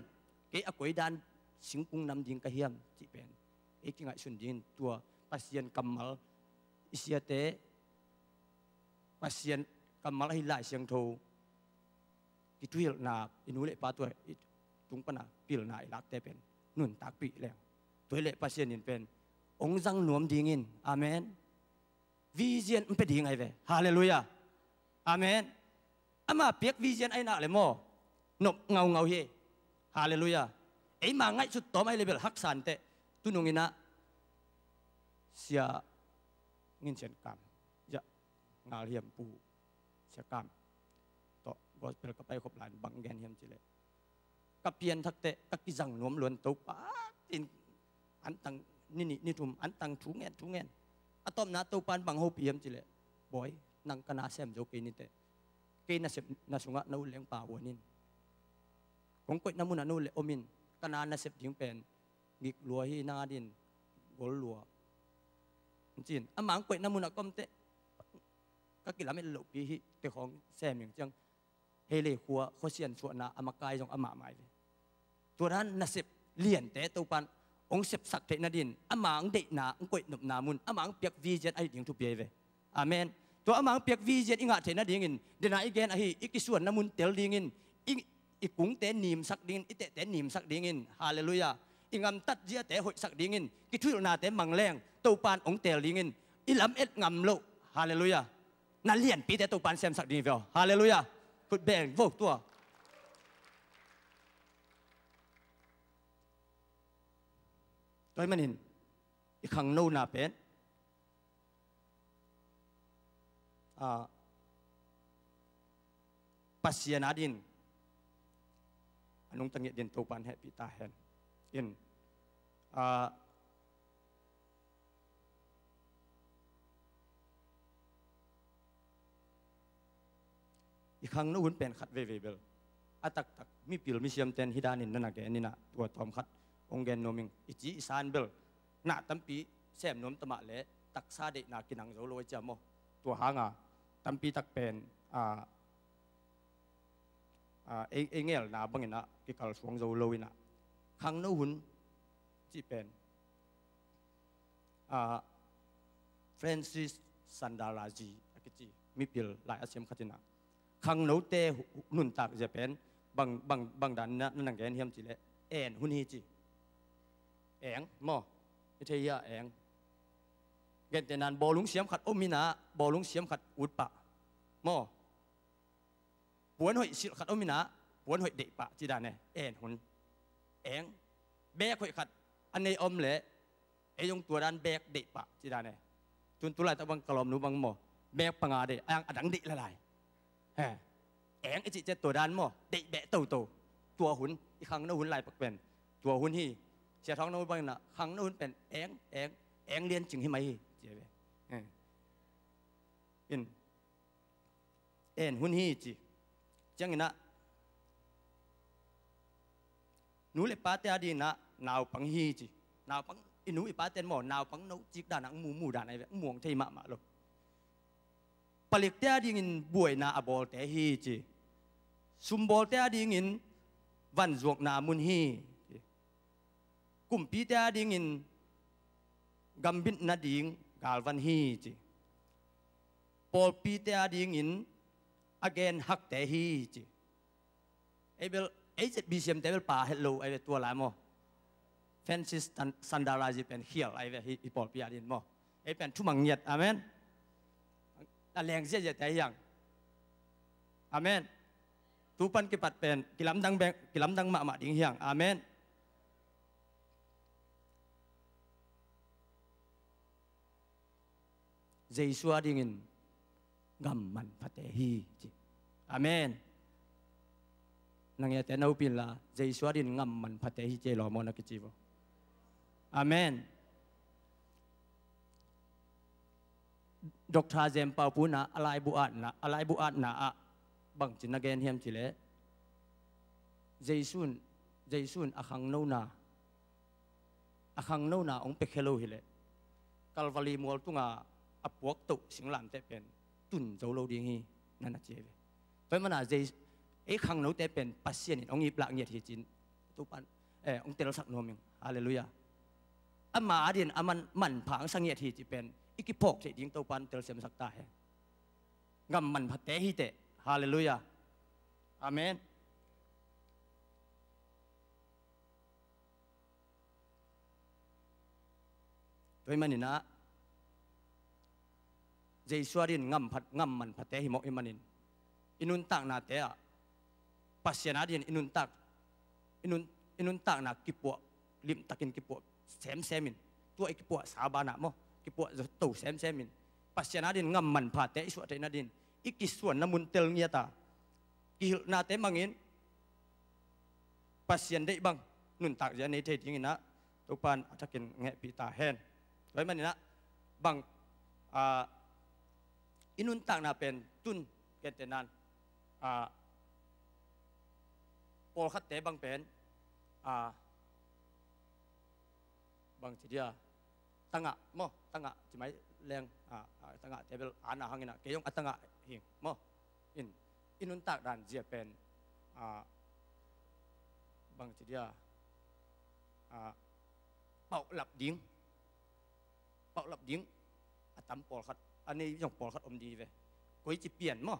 kei a koi dan singkung nam ding ka hiam cih pen ei kingaihsun dingin tua Pasian kammal, i siate Pasian kammal ahi Lai Siangtho kithuhilhna, i nu le pa tua i tung pana pilna i lakte pen nuntakpih leng, tua hi leh Pasian in pen ong zang nuam dingin. Amen. Vision ong pia ding ahi ve. Halleluiah. Amen. Ama piak vision ahi nak leh maw, nop ngaungau hi. Halleluiah. Eima ngaihsut tawm ahi leh bel haksa inteh. Tunung in ah Sia Ngin Sian Kam, ya, ngal hiam pu Sia Kam tawh gospel ka paikhop lai in bang gen hiam cih leh, ka pianthak teh ka kizang nuam luan Topa, ci-in antang ni nih ni thum antang thu ngen thu ngen. A tawpna Topan bang hopih hiam cih leh, Bawi, nang ka na sem zo kei ni teh, kei nasepna sungah na ut leng pavuan in. Kong koihna munah na ut leh om in. Ka na nasep ding pen ngik lua hi, nang adingin gol lua, ci-in. Amah ang koihna munah ka om teh ka kilamet lohpi hi, teh khawng sem ing, ci-in. Hei le khua, khuasian suahna a makai zong amah mah hi ve. Tua dan nasep liante Topan ong sepsak theih nadingin amah ang deihna, ang koihnopna mun, amah ang piak vision ahi ding thupi ahi ve. Amen. Tua amah ang piak vision i ngah theih nadingin, dena i gen ahi, i kisuanna mun tel dingin, i, i kungte nimsak dingin, i tehte nimsak dingin. Halleluiah. I gamtat ziate hoihsak dingin, kithuhilhnate mang leng Topan ong teel dingin, i lamet ngam loh. Halleluiah. Na lianpite Topan semsak ding hi ve aw. Halleluiah. Khut beng vo tua. Tua ahih manin i khangnona pen, ah, Pasian adingin a nungta ngiat dingin Topan hehpih ta hen. In, ah, i khangno hun pen khat veivei bel a taktak mipil misiamten hih danin na na gen in ah, tua tawm khat hong gen nuam ing. I ci i san bel na tampi sem nuam ta mah leh taksa deihna kinang zo lo a, cia maw. Tua hanga tampi tak pen, ah, ah, ei, ei ngelna bangin ah kikalsuang zo lo in ah, khangno hun cih pen, ah, Francis Sandaraji a kici mipil lai a siam khat in ah, khangnote hu-, nuntak zia pen bang, bang, bang dan na, na na gen hiam cih leh, en hun hi ci. Eng maw? I thei hia eng? Gentehna in bawlung siam khat om in ah, bawlung siam khat ut pah maw. Puan hoih silh khat om in ah, puan hoih deih pah ci dan e, en hun. Eng, bag hoih khat a nei om leh, ei zong tua dan bag deih pah ci dan e. Tun tu laitak bang ka lawmnu bang maw, bag panga deih, a dang deih lailai. He. Eng i cih ciang tua dan maw, deih beh toto. Tua hun, i khangno hun lai pak pen tua hun hi. Sia Thawng No bang in ah, khangno hun pen eng, eng, eng lian cing hi mai hi, ci ve. He. In, en hun hi ci. Ciangin ah, nu le pate adingin ah naupang hi ci. Naupang, i nu i paten maw, naupang no cik dan ah ang mumu dan ahi ve, ang muang thei mahmah lo. Palikte adingin buaina a bawlte hi ci. Sumbawlte adingin vanzuakna mun hi, ci. Kumpite adingin gambit nading galvan hi, ci. Pawlpite adingin a gen hakte hi, ci. Ei bel, ei Z B C M te bel pa het lo, ei bel tua lai maw. Francis Tan-, Sandalaji pen khial, ei bel hi, hi pawlpi adin maw. Ei pen thumang ngiat, amen. A leng ziahziah te hiang. Amen. Tu pan kipat pen, kilamdang beng, kilamdang mahmah ding hiang. Amen. Jesu adingin ngam manphate hi, ci. Amen. Nang ate na upin la, Jesu adingin ngam manphate hi, ci lo maw na kici bo. Amen. Doctor Jem Pau Puna, a laibu atna, a laibu atna ah bangci na gen hiam ci leh, Jesu in, Jesu in a khangnona, a khangnona hong pia khia lo hi leh, Kalvali mual tunga a puak toh singlamteh pen tun zo lo ding hi, na na ci ve. Tua hi mana Jesu, ei khangnote pen Pasian in hong iplak ngiat hi cin, tu pan, eh, hong telsak nuam ing. Halleluiah. Ama adin a man, manpha hong sa ngiat hi ci pen i kiphawk theih ding Topan telsiamsak ta hen. Ngam manphate hi teh. Halleluiah. Amen. Tua hi maninah, Jesu adin ngam phat, ngam manphate hi mawk hi manin, i nuntaknate ah Pasian adin i nuntak, i nun, i nuntakna kipuah, limtakin kipuah semsemin, tua i kipuahsa banah maw, kipuah zato semsemin, Pasian adin ngam manphate i suah theih nadin i kisuanna mun tel ngiata, kihilhnate mangin Pasian deih bang nuntak zia nei thei dinginah Topan a thakin ngehpih ta hen. Tua hi maninah bang, ah, i nuntakna pen tun kente nan, ah, pawlkhatte bang pen, ah, bang ci dia, tangah maw, tangah ci mai leng, ah, ah, tangahte bel ana hanginah kei zong a tangah hing maw. In, i nuntak dan zia pen, ah, bang ci dia, ah, pauhlap ding, pauhlap ding a tam pawlkhat, a nei zong pawlkhat om di ve. Koi ci pian maw,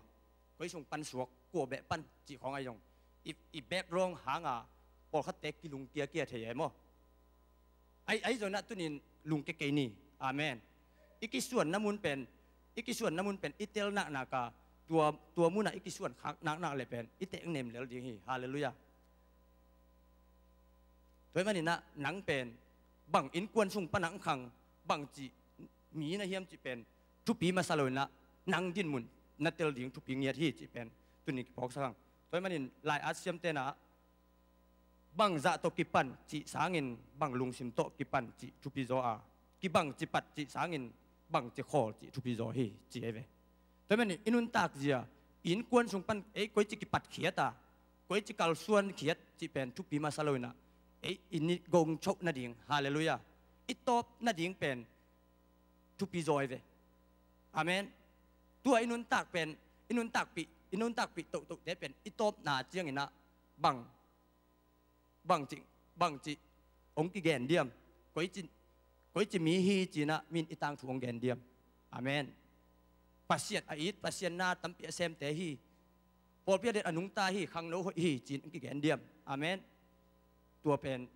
koi sung pan suak, kua beh pan cih khawng ai zong i, i background hanga pawlkhatte kilungkia kia thei ai maw. Ai, ai zonah tunin lungkia kei ni. Amen. I kisuanna mun pen, i kisuanna mun pen i tel naknaka, tua, tua munah i kisuan khak naknak le pen i teh nem lel ding hi. Halleluiah. Tua hi maninah nang pen bang innkuan sung panah ang khang, bang cih mi na hiam cih pen thupi masa loinah nang dinmun na tel ding thupi ngiat hi cih pen tunin kiphawksak ang. Tua hi manin lai-at siamtenah bang zah tawh kipan cih sangin bang lungsim tawh kipan cih thupi zaw a, kibang ci pat cih sangin bang ci khawl cih thupi zaw hi, ci ei ve. Tua hi manin i nuntak zia, i innkuan sung pan ei koi ci kipat khiat a, koi ci kalsuan khiat cih pen thupi masa loinah ei i ni gong choh nading, halleluiah, i tawp nading pen thupi zaw ei ve. Amen. Tua i nuntak pen, i nuntakpih, i nuntakpih tohtohte pen i tawpna cianginah bang, bangci, bangci hong kigen diam, koi ci, koi ci mi hi cinah min i tangthu hong gen diam. Amen. Pasian a it, Pasian na tampi a semte hi, pawlpi a det a nungta hi, khangno hoih hi cin hong kigen diam. Amen. Tua pen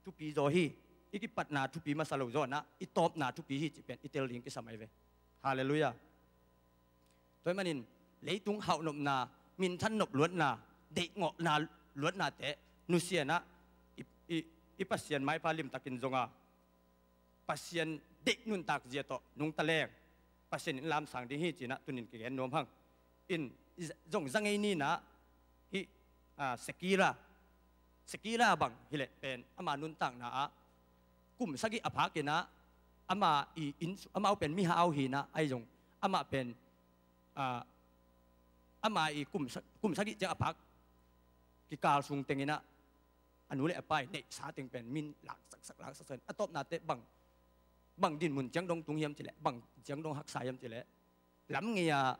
thupi zaw hi. I kipatna thupi masa lo zawnah i tawpna thupi hi cih pen i tel ding kisam ai ve. Halleluiah. Tua hi manin leitung hauhnopna, minthan nop luatna, deihngawhna luatnate nusianah i, i, i Pasian maipha limtakin zonga Pasian deih nuntak zia tawh nungta leng Pasian in lamsang ding hi cinah tunin kigen nuam hang. In, zong zangei ninah hih, ah, Sekira, Sekira bang hileh pen ama nuntakna ah kum sagih a phakinah ama i inn, amau pen mihau hinah ai zong amah pen, ah, ama i kum sa-, kum sagih ciang a phak kikal sung tenginah a nu le a pa i neihsa teng pen min laksaksak, laksaksak in a tawpnate bang, bang dinmun ciang dong tung hiam cileh, bang ciang dong haksa hiam cileh, lam ngei a,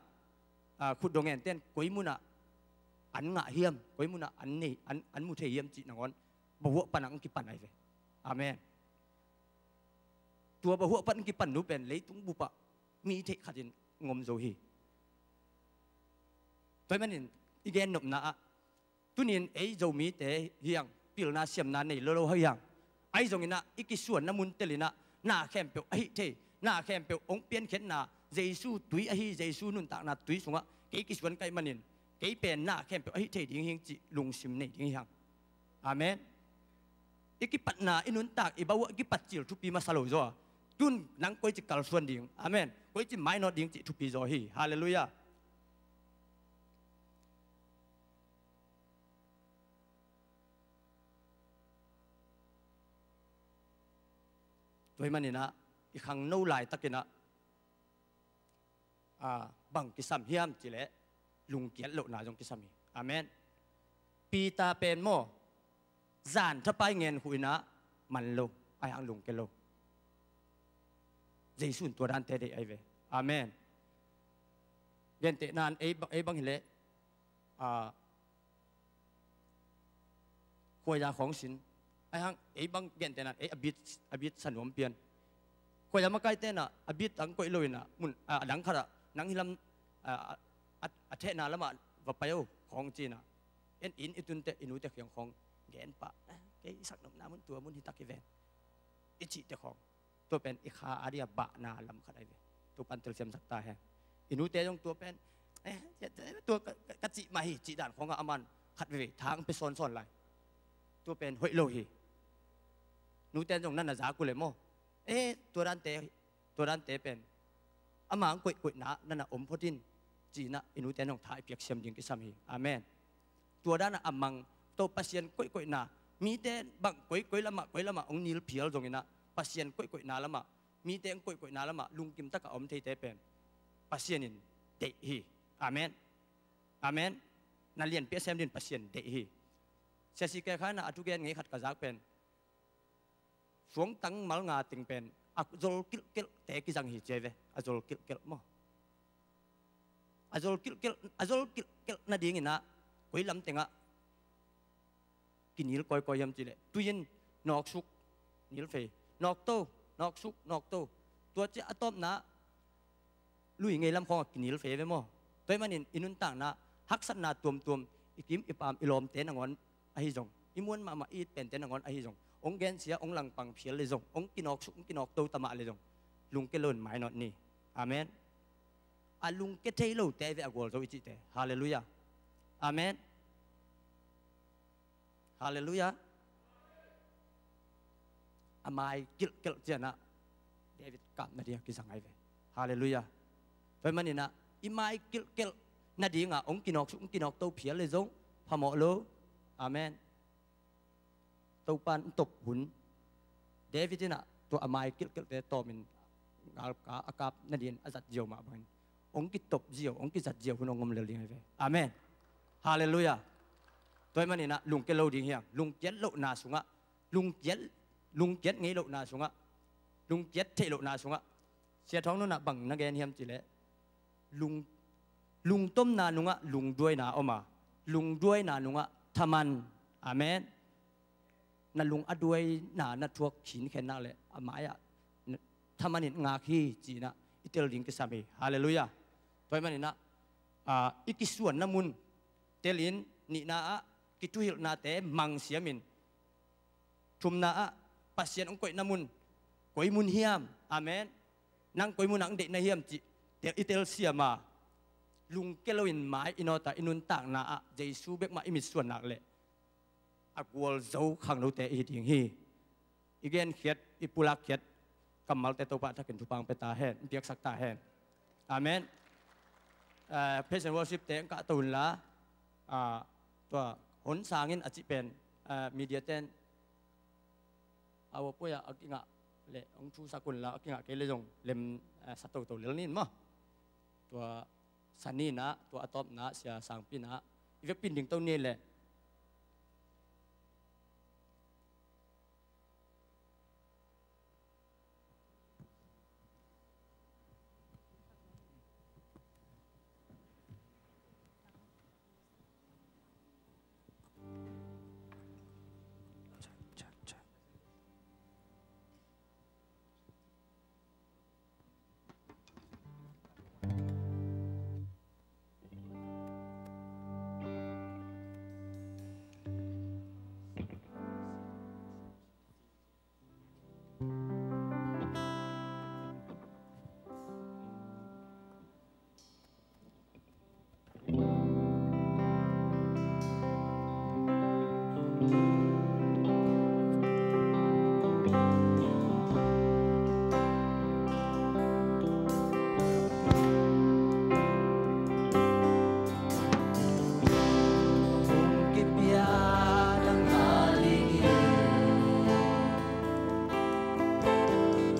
a, khutdong enten koi munah an ngah hiam, koi munah an nei, an, an mu thei hiam cih nangawn bahuah panah hong kipan ahi ve. Amen. Tua bahuah pan hong kipan nu pen leitung bupah mi theih khatin hong om zo hi. Tua ahih manin i gen nopna ah, tunin ei Zomite hiang pilna siamna nei lolo hiang. Ahi zonginah i kisuanna mun telinah na khempeuh ahi thei, na khempeuh hong piankhiatna Jesu tui ahi, Jesu nuntakna tui sungah kei kisuan ka hih manin kei pen na khempeuh ahi thei ding hing cih lungsim nei ding hiang. Amen. I kipatna, i nuntak, i bahuah i kipat cil thupi masa lo zaw a, tun nang koici kalsuan ding? Amen. Koici mainawt ding cih thupi zaw hi. Halleluiah. Tua ahih maninah i khangno laitakinah, a, bang kisam hiam cileh lungkiat lohna zong kisam hi. Amen. Peter pen maw, zan thapai ngen khuh inah man lo, ahi hang lungke lo. Jesu in tua dante deih ahi ve. Amen. Gentehna in ei, ei bang hileh, a, khuaia khawng sin. Ahi hang ei bang gentehna in ei a bit, a bit sanuam pian. Khuaia makaite inah a bit ang koih lo inah mun, a, a dang khatah nang hilam, a, a, a, a thehna lamah va pai o khawng ci inah. En in i tunte i nute khiang khawng gen pah, eh, kei i saknopna mun tua mun hitak hi ven, i cihte khawng. Tua pen i kha a dia bahna lam khat ahi ve. Tua pan telsiamsak ta hen. I nute zong tua pen, eh, tua ka, ka, ka cih mah hi cih dan khawngah aman khat veve thang pe sawnsawn lai. Tua pen hoih lo hi. Nute zong na na zak uh le maw, eh, tua dante, tua dante pen ama ang koihkoihna na na om phot in, ci-inah i nute in hong tha i piaksiam ding kisam hi. Amen. Tua danah a mang, tua Pasian koihkoihna, mite bang koi, koi lamah, koi lamah hong nil phial zonginah Pasian koihkoihna lamah, mite hong koihkoihna lamah lungkim takah a om theite pen Pasian in deih hi. Amen. Amen. Na lianpi a sem dingin Pasian deih hi. Sia C K Khan ah a thugen ngei khat ka zak pen, suangtang mal nga teng pen a zol kilhkelhte kizang hi ci ahi ve. A zol kilhkelh maw? A zol kilhkelh, a zol kilhkelh nadinginah koi lam tengah kinil kawikawi hiam cihleh, tui in nawksuk, nilfei, nawkto, nawksuk, nawkto. Tua ciah a tawpna lui ngei lam khawngah kinilfei ve maw? Tua ahih manin i nuntakna haksatna tuamtuam, i kim i paam i lawmte nangawn ahi zong, i muan mahmah i it pente nangawn ahi zong, hong gensia, hong langpang phial le zong, hong kinawksuk, hong kinawkto ta mah le zong, lungke loin mainawt ni. Amen. A lungke thei lote ve a gualzo i cihte. Halleluiah. Amen. Halleluiah. A mai kilhkelh cianah David kap nading a kizang ahi ve. Halleluiah. Tua ahih maninah i mai kilhkelh nadingah hong kinawksuk, hong kinawkto phial le zong phamawh lo. Amen. Topa in top hun, David inah tua a mai kilhkelhte tawmin galka a kap nadingin a zat ziau mah bangin hong kitop ziau, hong kizat ziau hun hong om lel ding ahi ve. Amen. Halleluiah. Tua ahih maninah lungke lo ding hiang. Lungkiat lohna sungah, lungkiat, lungkiat ngei lohna sungah, lungkiat theih lohna sungah, Sia Thawng Nun ah bang na gen hiam cihleh, lung, lungtomna nungah lungduaina om a, lungduaina nungah thaman. Amen. Na lung a duaina na thuak khinkhen nak leh a mai-ah thaman in ngak hi, ci-inah i tel ding kisam hi. Halleluiah. Tua ahih maninah, ah, i kisuanna mun telin, nihna ah kithuhilhnate mangsiamin, thumna ah Pasian hong koihna mun koi mun hiam? Amen. Nang koi munah hong deihna hiam cih tel, i telsiam a, lungke loin mai i nawt a, i nuntakna ah Jesu bekmah i mitsuan nak leh a gualzo khangnote i hi ding hi. I genkhiat, i pulakkhiat kammalte Topa thakin thupha hong pia ta hen, hong piaksak ta hen. Amen. Eh, praise and worship te hong kahto unla, ah, tua hon sangin a cih pen, ah, media ten a uapuai ah a kingah leh hong thusak unla, a kingah kei le zong lem, ah, sa toto lel nin maw. Tua Sani inah, tua a tawpna Sia Sangpi inah i vekpi in dingto ni leh.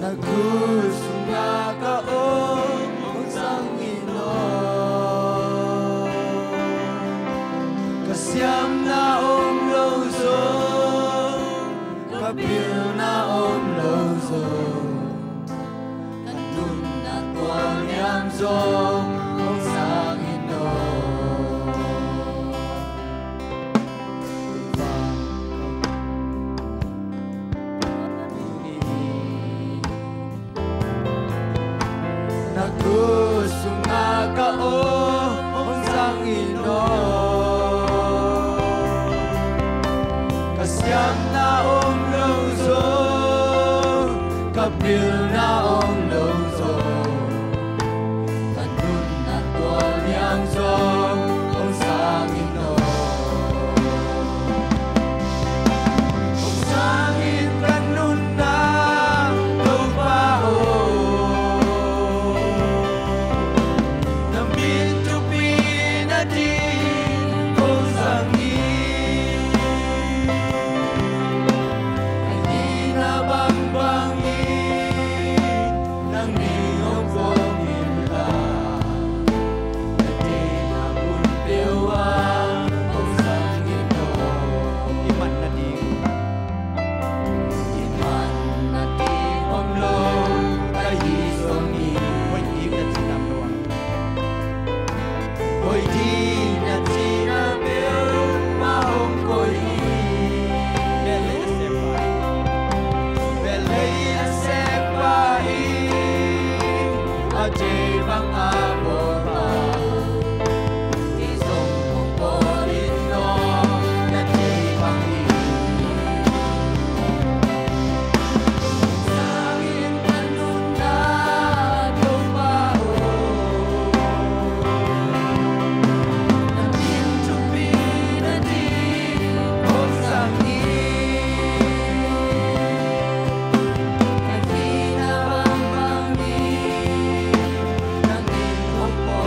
Na khutsung ah ka om hong zang in aw. Ka siamna om lo zong, ka pilna om lo zong, ka nunna tualniam zong hong zang in aw. Na khutsung ah ka om hong zang in aw. Ka siamna om lo zong, ka pilna om lo zong, ka nunna tualniam zong hong zang in aw. Hong zang in ka nunna, Topa aw. Na min thupi nading hong zang in. Ka hihna bangbang in nangni hong pom in la, na deihna mun peuh ah hong zang in aw. I man nading, i man nading om lo ka hih zong hi. Hoih ding na cihna peuh ah, hoih ding na cihna peuh mah hong koih hi. Velei a sekpa in, velei a sekpa in, a deih bang a bawl mah. Kei zong kong bawl in aw, na deih bang hi. Zang in ka nunna, Topa aw. Na min thupi nading hong zang in. Ka hihna bangbang in nangni hong pom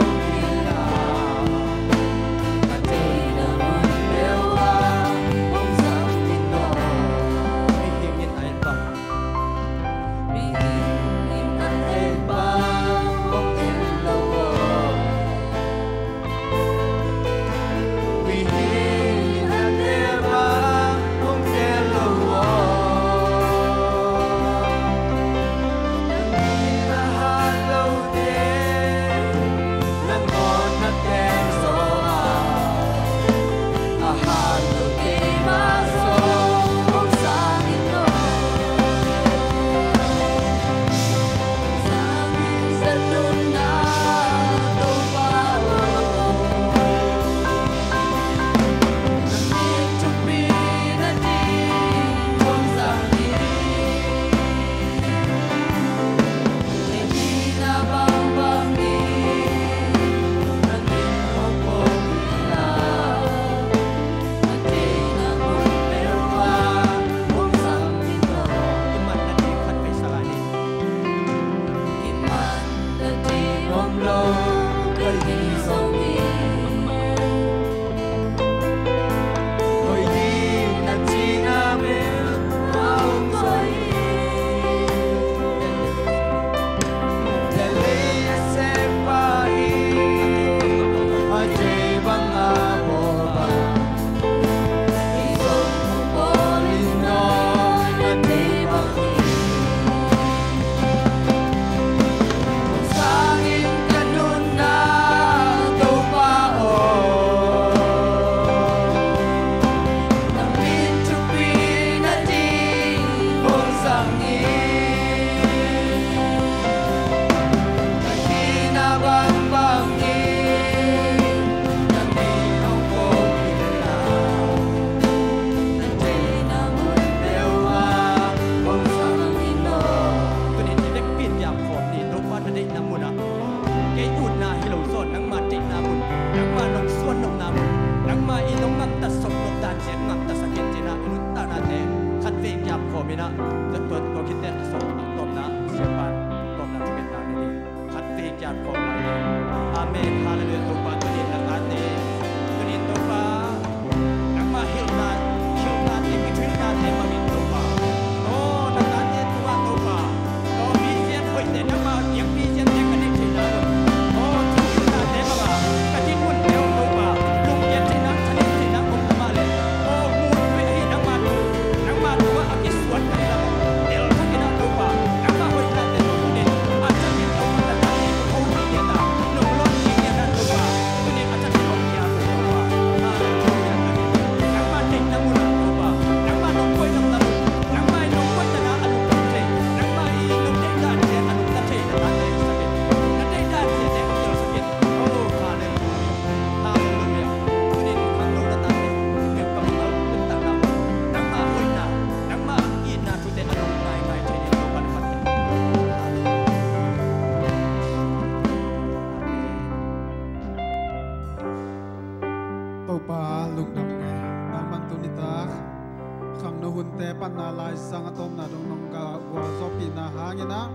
Na hangin ah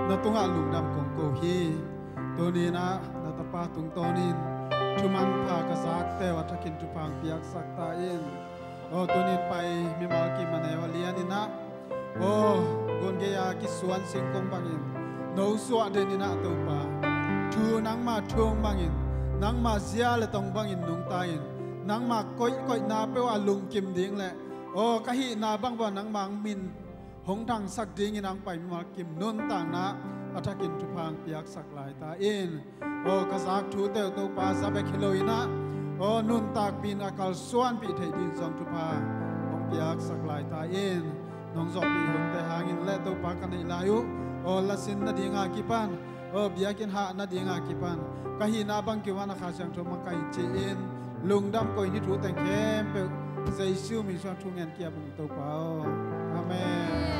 na tungah lungdam kong ko hi. Tuni-in ah na tapa tungtawnin thuman pha ka zakte uh a thakin thupha hong piaksak ta in. Aw, tuni-in pai mimal kim a neu a lianin ah, aw, gun gei-a kisuan singkung bangin no suah denin ah Topa, thu nangma thu hong bangin, nangma zia le tong bangin nungta in, nangma koihkoihna peuh a lungkim ding le, aw, ka hihna bang bang nangma hong min hong thangsak dingin hong pai mimal kim nuntakna a thakin thupha hong piaksak lai ta in. Aw, ka zak thute uh Topa, za bek hi loin ah, aw, nuntakpih in a kalsuanpih theih dingin zong thupha hong piaksak lai ta in. Nong zawhpih hunte hangin le Topa ka neih lai uh, aw, lasin nading a kipan, aw, biakinn hah nading a kipan ka hihna bang kiuan a Kha Siangtho makaih ci-in lungdam ko-in hih thu teng khempeuh Jesu min suang thu ngen kiap ung Topa aw. Amen.